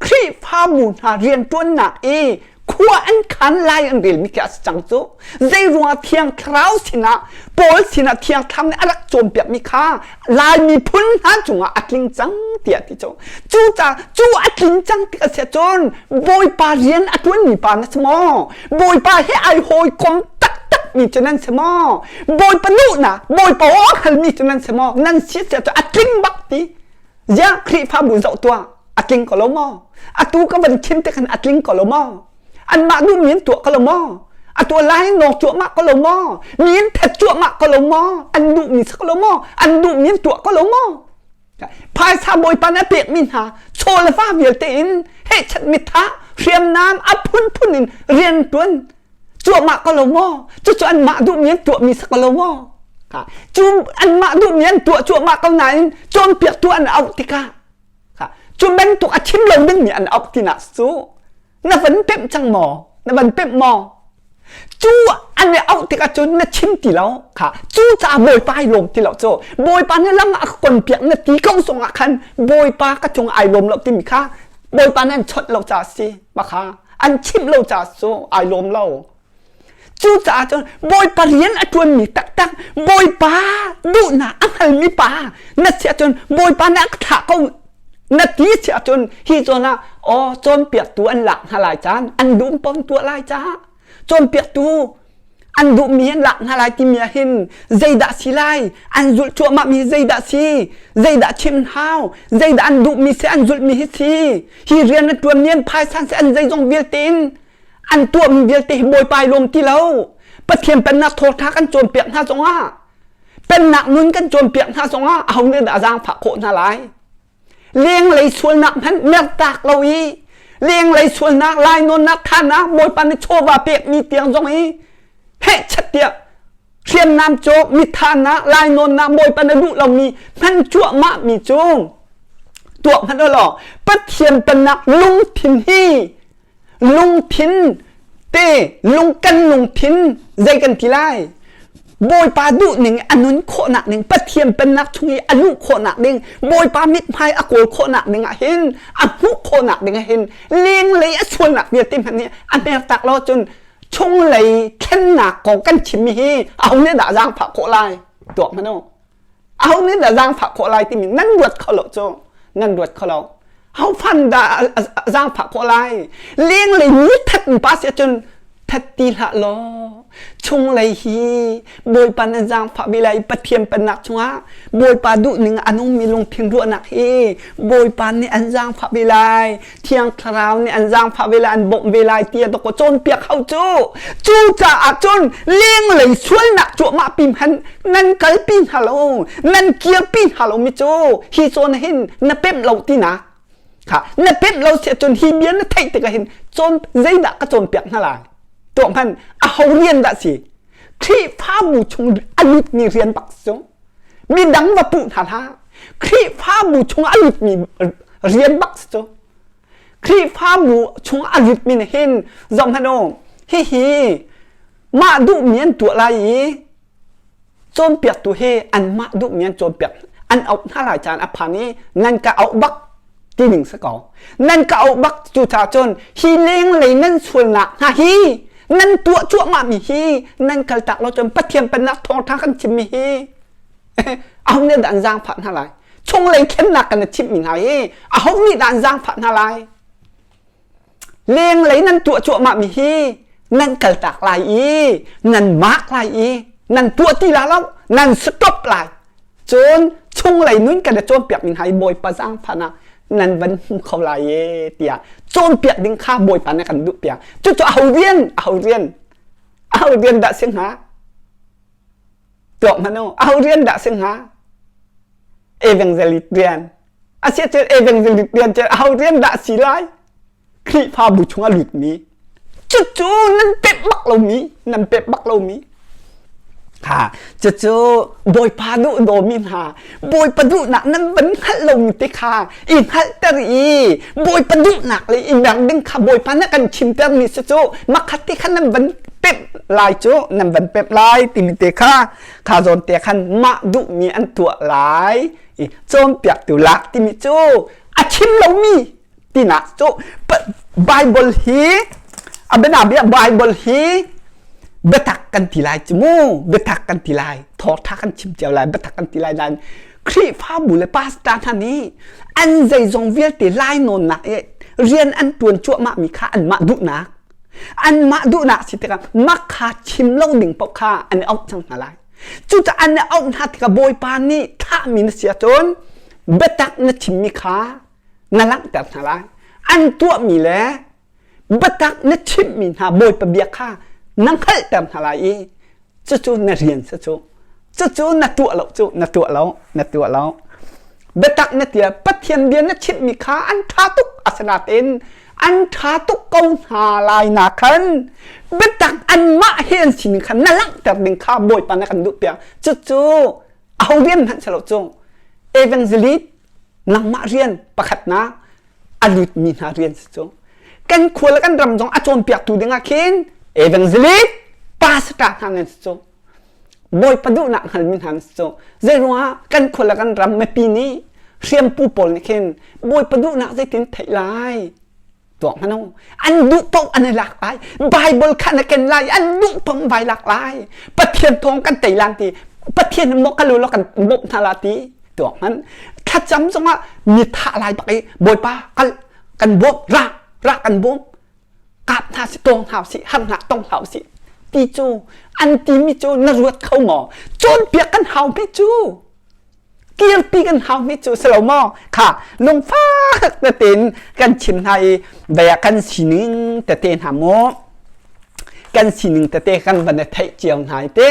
Khrihfabu hna rianṭuannak i khua an khan lai an relmi khi a si cang cu. Zei ruangah Thiang Thlarau sinah Paul sinah Thiang Thlarau nih a rak cawnpiakmi kha Lai miphun hna cungah a tling cang tiah ti cu. Cucaah cu a tling cang tik a si ahcun Bawipa rian a ṭuanmi pa na si maw? Bawipa he ai hawikom taktak mi cu nan si maw? Bawipa duhnak, Bawipa aw a hngalmi cu nan si maw? Nan si si ahcun a tling bak ti. Ziah Khrihfabu zoh tuah, a tling ko lo maw? Atu ka van chim te khan a tling ko lo maw? Anmah duhmi an tuah ko lo maw? Atu lai nawk cuahmah ko lo maw? Mi an that cuahmah ko lo maw? An duhmi si ko lo maw? An duhmi an tuah ko lo maw? Phaisa Bawipa nih a pekmi hna chaw le va vialte in hehchat mitha hriamnam a phunphun in rian ṭuan cuahmah ko lo maw? Cucu anmah duhmi an tuahmi si ko lo maw? Cu anmah duhmi an tuah cuahmah ko nain cawnpiaktu an auh tikah cu bantuk a chim lo dingmi an auh tinak cu na van pemh cang maw? Na van pemh maw? Cu an i auh tikah cun na chim ti lo kha. Cu caah Bawipa ai lawm ti lo cu. Bawipa nih lam a ka konpiak na ti ko zong ah khan Bawipa ka cung ai lawm lo timi kha Bawipa nih an chawnh lo caah si mah an chimh lo caah cu ai lawm lo. Cucaah cun Bawipa rian a ṭuanmi taktak, Bawipa duhnak a hngalmi pa na si ahcun Bawipa nih a ka thlah ko na ti si ahcun hi zawn ah aw cawnpiaktu an lak hna lai caan an duh paoh tuah lai caah cawnpiaktu an duhmi an lak hna lai timi ah hin zeidah si lai, an zulh cuahmahmi zeidah si, zeidah chim hau, zeidah an duhmi si, an zulhmi hi si, hi rian an ṭuanmi an phaisa si, an zeizong vialte in an tuahmi vialte hi Bawipa ai lawm ti lo. Pathian pennak thawtha kan cawnpiak hna zongah, pennak nun kan cawnpiak hna zongah aho nih dah a zaangfah khawh hna lai? Lenglei sualnak hmanh mertak lo i lenglei sualnak lainawnnak thanak Bawipa nih chawva pekmi tiang zong i hehchat tiah hriamnam cawk mithanak lainawnnak Bawipa na duh lomi hman cuahmah mi cu tuah hmanh law Pathian pennak lungthin hi lungthin te lung kan lungthin zei kan ti lai? Bawipa duh ning a nun khawhnak ding Pathian pennak chung i a luh khawhnak ding Bawipa mithmai a kawl khawhnak ding ah hin a hmuh khawhnak ding ah hin lenglei a sualnak vialte hmanh nih a mertak lo cun chunglei thlennak kong kan chimmi hi aho nih dah zaangfah khawh lai tuak hmanh u aho nih dah zaangfah khawh lai timi nan ruat kho lo cu nan ruat kho lo ho fan dah zaangfah khawh lai lenglei mi that pa si ahcun that ti hlah law chunglei hi Bawipa na zaangfah ve lai Pathian pennak chungah Bawipa duhning a nungmi lungthin ruahnak hi Bawipa nih an zaangfah ve lai Thiang Thlarau nih an zaangfah ve lai an bawmh ve lai tiah dawkaw cawnpiak hau cu cu caah cun lenglei sualnak cuahmah pi hmanh nan kalpi hna lo nan kirpi hna lo mi cu hi zawn hin na pemh lo tinak kha na pemh lo si ahcun hi bia na theih tikah hin cawn zeidah ka cawnpiak hna lai tuah hmanh aho rian dah si Khrihfabu chung a lutmi rian bak cu midang va puh hna hlah Khrihfabu chung a lutmi rian bak cu Khrihfabu chung a lutmi nih hin zoh hmanh u hihi mah duhmi an tuah lai i cawnpiaktu hi anmah duhmi an cawnpiak an auh hna lai caan a phan i nan ka auh bak ti ding si ko nan ka auh bak cu ca cun hi lenglei nan sualnak hna hi nan tuah cuahmah mi hi nan kaltak lo cun Pathian pennak thawngṭha kan chimmi hi aho nih dah an zaangfah hna lai chunglei thlennak kan chimhmi hna hi aho nih dah an zaangfah hna lai Lenglei nan tuah cuahmah mi hi nan kaltak lai i nan mak lai i nan tuah ti la lo nan stop lai cun chunglei nun kan i cawnpiak mi hna hi Bawipa zaangfahnak nan van hmu kho lai e tiah cawnpiak ding kha Bawipa nih kan duh piak cucu aho rian aho rian aho rian dah si hnga tuak hmanh u aho rian dah si hnga evangelist rian Asiahcun evangelist rian cu aho rian dah si lai? Khrihfabu chung a lutmi. Cucu nan pek bak lomi, nan pek bak lomi. Ha, cucu Bawipa duh dawmi hna, Bawipa duhnak nan van hngalh lomi te kha i hngalhter i Bawipa duhnak le i mer ding kha Bawipa nih kan chimter mi si cu makhat te kha nan van pemh lai cu nan van pemh lai timi te kha kha zawn te khan mah duhmi an tuah lai i cawnpiaktu lak timi cu a chim lomi tinak cu Bible hi a bianabia Bible hi biatak kan ti lai cu mu biatak kan ti lai thawngtha kan chim cio lai biatak kan ti lai nain Khrihfabu le pastor hna nih an zeizong vialte lainawnnak i rian an tuan cuahmah mi kha anmah duhnak anmah duhnak si tikah mak kha chim lo ding paoh kha an i auh cang hna lai Cucaah an auh hna tikah Bawipa nih thlahmi na si ahcun biatak na chimmi kha na langhter hna lai. An tuahmi le biatak na chimhmi hna Bawipa bia kha na hngalhter hna lai i cucu na rian si cu. Cucu na tuah lo cu na tuah lo na tuah lo. Biatak na tia Pathian bia na chimhmi kha an ṭha tuk asinain an ṭha tuk ko hna lai na khan biatak anmah he an sining kha na langhter ding kha Bawipa na kan duh piak cucu aho rian hmanh si lo cu evangelist nangmah rian pakhatnak a lutmi hna rian si cu kan khua le kan ram zong a cawnpiaktu dingah khin evangelist pastor hna nan si cu Bawipa duhnak hngalmi hna cu zeiruangah kan khua le kan ram mipi nih hriampu pawl nih khin Bawipa duhnak zeitin theih lai tuak hmanh u an duh paoh an i lak lai Bible kha na ken lai an duh paoh vai lak lai Pathian thawng kan tei lan ti Pathian maw ka lu lo kan bawmh hna la ti tuak hmanh thlacam zongah mi thah lai bak i Bawipa kal kan bawm ra ra kan bawm kap hna si tawng hna usih har hna tong hlah usih ti cu an timi cu na ruat kho maw cawnpiak kan hau mi cu kirpi kan hau mi cu si lo maw kha lungfak tein kan chim hna i bia kan sining tete hna mu kan sining tete kan van i theih cio hna i te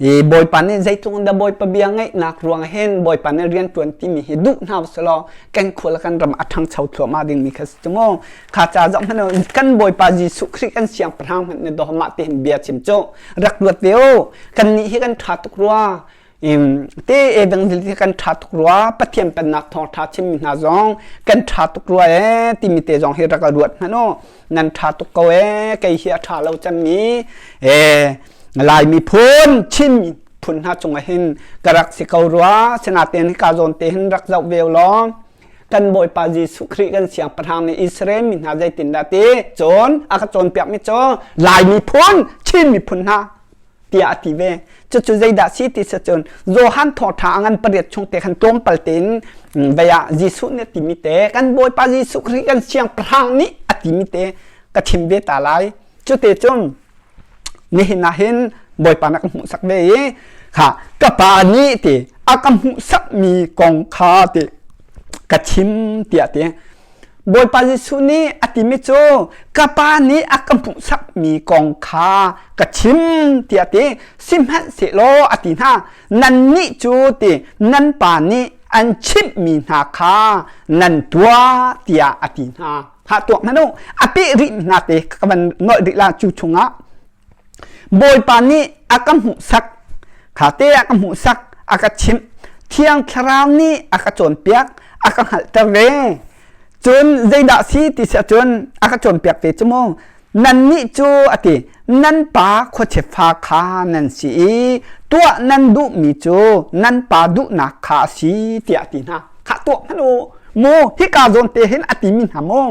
i bawipa nih zeitluk dah bawipa bia ngaihnak ruang hin bawipa nih rian ṭuan timi hi duh hna usih kan khua le kan ram a ṭhangcho thluahmah dingmi kha si cu mu Kha ca zoh hmanh kan Bawipa Jesuh Khrih kan siangpahrang hmanh nih dawh mah tihin bia chim cu rak ruat ve u. Kannih hi kan ṭha tuk rua. Te evangelist hi kan ṭha tuk rua. Pathian pennak thawngṭha chimmi hna zong kan ṭha tuk rua ee timi te zong hi rak ruat hmanh u. Nan ṭha tuk ko ee kei hi a ṭha lo cemmi. Ee. Lai miphun Chin miphun hna cungah hin ka rak si ko rua. Sinain hika zawn te hin rak zoh ve law kan Bawipa Jesuh Khrih kan siangpahrang nih Israel mi hna zeitindah ti cun a ka cawnpiakmi cu Lai miphun Chin miphun hna tiah a ti ve. Cucu zeidah si ti si cun Johan thawngṭha a ngan pariat chung te khan tlawmpal tein vei ah Jesuh nih a timi te kan Bawipa Jesuh Khrih kan siangpahrang nih a timi te ka chim ve ta lai. Cute cun nihin ah hin Bawipa na ka hmuhsak ve i kha ka pa nih ti a ka hmuhsakmi kong kha ti ka chim tiah ti Bawipa Jesuh nih a timi cu ka pa nih a ka hmuhsakmi kong kha ka chim tiah ti sihmanhsehlaw a ti hna nannih cu ti nan pa nih an chimhmi hna kha nan tuah tiah a ti hna. Ha tuak hmanh u a peh rih hna te ka van nolh rih la cu chungah Bawipa nih a ka hmuhsak kha te a ka hmuhsak a ka chimh Thiang Thlarau nih a ka cawnpiak a ka hngalhter ve cun zeidah si ti si ahcun a ka cawnpiak ve cu mu nannih cu a ti nan pa khuachia fa kha nan si i tuah nan duhmi cu nan pa duhnak kha a si tiah a ti hna kha tuah hmanh u mu hika zawn te hin a timi hna mu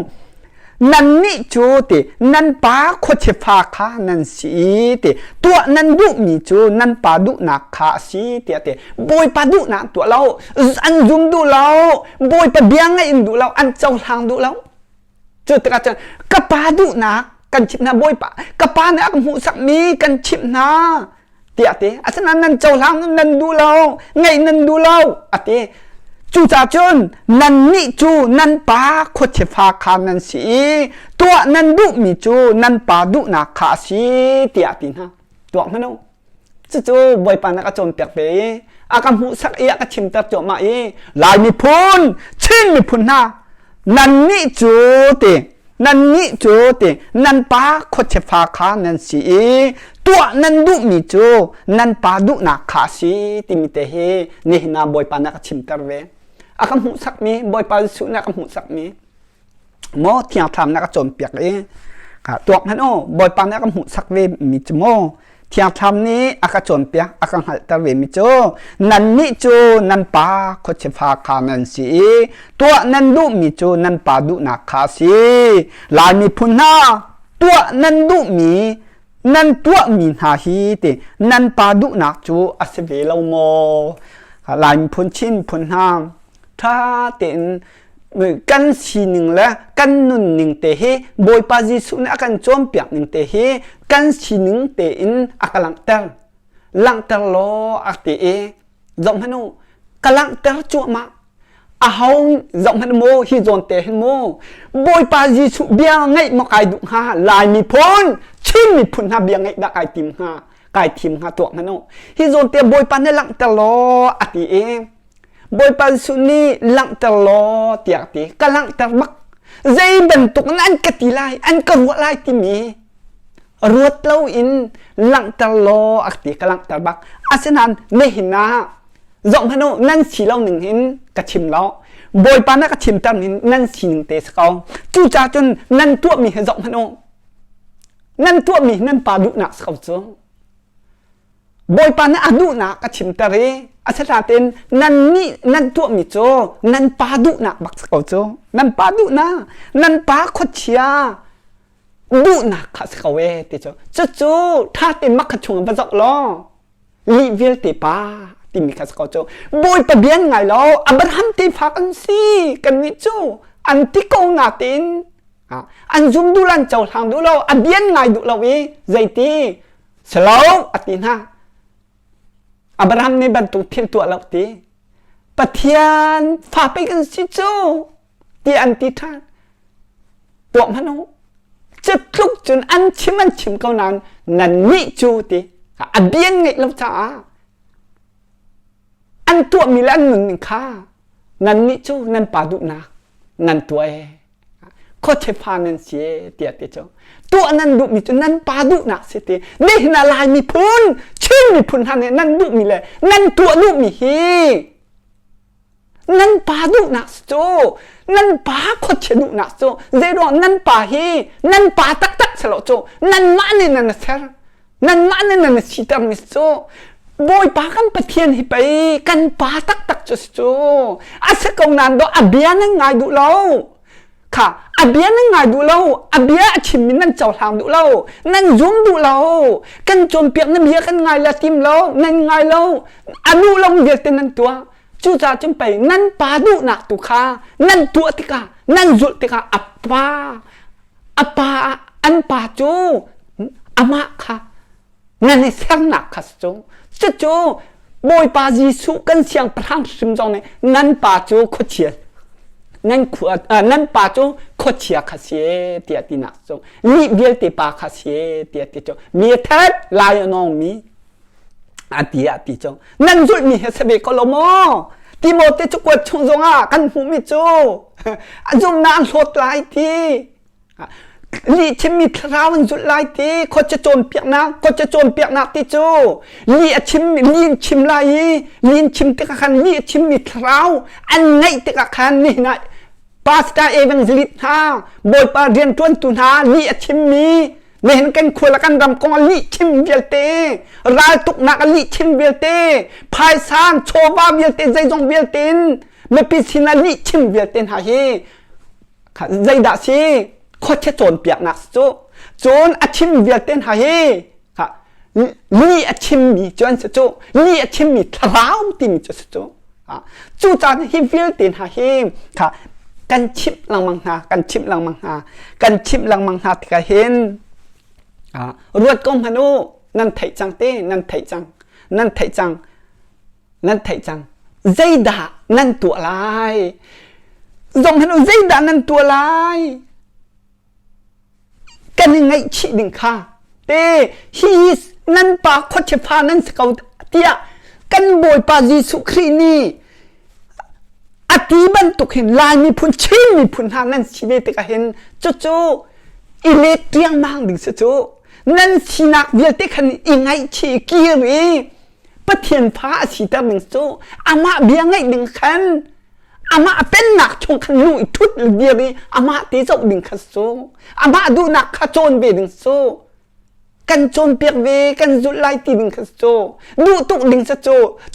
nannih cu ti nan pa khuachia fa kha nan si i ti tuah nan duhmi cu nan pa duhnak kha a si tiah ti bawipa duhnak tuah lo an zum duh lo bawipa bia ngaih in duh lo an cohlang duh lo cu tikah cun ka pa duhnak kan chimh hna bawipa ka pa nih a ka hmuhsakmi kan chimh hna tiah ti asinain nan cohlang nan duh lo ngaih nan duh lo a ti cucaah cun nannih cu nan pa khuachia fa kha nan si i tuah nan duhmi cu nan pa duhnak kha a si tiah a ti hna tuah hmanh u cucu bawipa nih a cawnpiak ve i a ka hmuhsak i a ka chimter cuahmah i Lai miphun Chin miphun hna nannih cu ti nannih cu ti nan pa khuachia fa kha nan si i tuah nan duhmi cu nan pa duhnak kha a si timi te hi nihin ah Bawipa nih a ka chimter ve a ka hmuhsakmi Bawipa Jesuh nih a ka hmuhsakmi maw Thiang Thlarau nih a ka cawnpiak i tuak hmanh u Bawipa nih a ka hmuhsak ve mi cu maw Thiang Thlarau nih a ka cawnpiak a ka hngalhter ve mi cu nannih cu nan pa khuachia fa kha nan si i tuah nan duhmi cu nan pa duhnak kha a si. Lai miphun hna tuah nan duhmi nan tuahmi hna hi ti nan pa duhnak cu a si ve lo maw? Lai miphun Chin miphun hna ṭha tein kan sining le kan nunning te hi Bawipa Jesuh nih a kan cawnpiak ning te hi kan sining tein a ka langhter langhter law a ti i zohhmanh u ka langhter cuahmah aho zohhmanh maw hi zawn te hin maw Bawipa Jesuh bia ngaih maw kai duh hnga Lai miphun Chin miphun hna bia ngaih dah kai tim hnga kai thim hnga tuah hmanh u hi zawn te Bawipa nih langhter law a ti i Bawipa Jesuh nih langhter law tiah ti ka langhter bak zei bantuk in an ka ti lai an ka ruah lai timi ruat loin langhter law a ti ka langhter bak asinain nihin ah zoh hmanh u nan si lo ning hin ka chim lo Bawipa na ka chimter ning nan sining te si ko cucaah cun nan tuahmi hi zoh hmanh u nan tuahmi hi nan pa duhnak si ko cu Bawipa nih a duhnak a chimter i asinain nannih nan tuahmi cu nan pa duhnak bak si ko cu nan pa duhnak nan pa khuachia duhnak kha si ko ee ti cu cucu ṭha tein mak kha chungah va zoh law lih vialte pa timi kha si ko cu Bawipa bia an ngai lo Abraham tefa kan si kannih cu an ti ko natein an zum duh lo an cohlang duh lo a bia an ngai duh lo i zeiti Si lo a ti hna. Abraham nih bantuk thil tuah lo ti. Pathian fa pei kan si cu ti an ti ṭhan. Tuah hmanh u. Cutluk cun an chim an chim ko nain nannih cu ti a bian ngeih lo caah an tuahmi le an nunning kha nannih cu nan pa duhnak nan tuah ee. Khuachia fa nan si ee tiah ti cu tuah nan duhmi cu nan pa duhnak si ti nihin ah Lai miphun Chin miphun hna nih nan duhmi le nan tuah duhmi hi nan pa duhnak si cu nan pa khuachia duhnak cu zeiruang nan pa hi nan pa taktak si lo cu nanmah nih nan ser. Nanmah nih nan sitermi cu Bawipa kan Pathian hi pei kan pa taktak cu si cu. A si ko nain dawh a bia nan ngai duh lo. Kha a bia nan ngai duh lo, a bia a chimmi nan cohlang duh lo, nan zum duh lo. Kan cawnpiak na bia kan ngai la tim lo, nan ngai lo. A duh lo vialte nan tuah. Cucaah cun pei nan pa duhnak tu kha nan tuah tikah, nan zulh tikah a pa a pa an pa cu amah kha nan i sernak kha si cu cucu Bawipa Jesuh kan siangpahrang hrim zong nih nan pa cu khuachia nan khua nan pa cu khuachia kha si tiah tinak cu lih vialte pa kha si tiah ti cu mi a that lai a nawng mi a ti ah ti cu nan zulhmi he si ve ko lo maw Timote cu kuat chung zongah kan hmuhmi cu a zumnak an hlawt lai ti lih chimmi thlarau an zulh lai ti khuacia cawnpiaknak khuacia cawnpiaknak ti cu lih a chim lih in chim lai i lih in chim tikah khan lih a chimmi thlarau an ngeih tikah khan nihin ah pastor evangelist hna bawipa rianṭuantu hna lih a chimmi Nihin kan khua le kan ram kong a lih chim vialte, raltuknak a lih chim vialte, phaisa chawva vialte, zeizong vialte in mipi sin ah lih chim vialte hna hi zeidah si khuachia cawnpiaknak si cu. Cun a chim vialte hna hi lih a chimmi cu an si cu. Lih a chimmi thlarau timi cu si cu. Cucaah hi vialte hna hi kha kan chimh lengmang hna, kan chimh lengmang hna, kan chimh lengmang hna tikah hin ruat ko hmanh u, nan theih cang te, nan theih cang, nan theih cang, nan theih cang. Zeidah nan tuah lai? Zong hmanh u, zeidah nan tuah lai? Kan i ngaihchih ding kha te he is nan pa khuachifa nan si ko tiah kan Bawipa Jesuh Khrih nih a ti bantuk hin Lai miphun Chin miphun hna nan si ve tikah hin cucu i let riangmang ding si cu nan sinak vialte khan i ngaihchih kir i Pathian fa a siter ding cu amah bia ngaih ding khan amah pennak chung khan lu i thut le dir i amah te zoh ding kha cu amah duhnak kha cawn ve ding cu kan cawnpiak ve kan zulh lai ti ding kha cu duh tuk ding cu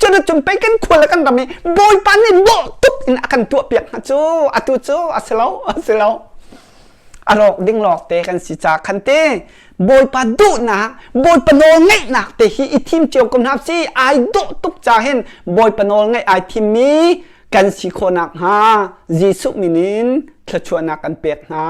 cu cun pei kan khua le kan ram i bawipa nih dawh tuk in a kan tuahpiak hnga cu atu cu a si lo a si lo a rawk ding lawk te kan si ca khan te bawipa duhnak bawipa nawl ngeihnak te hi i thim cio ko hna si ai dawh tuk ca hin bawipa nawl ngeih ai thim mi kan si khawh nak hnga Jesuh min in thluachuahnak kan pek hna.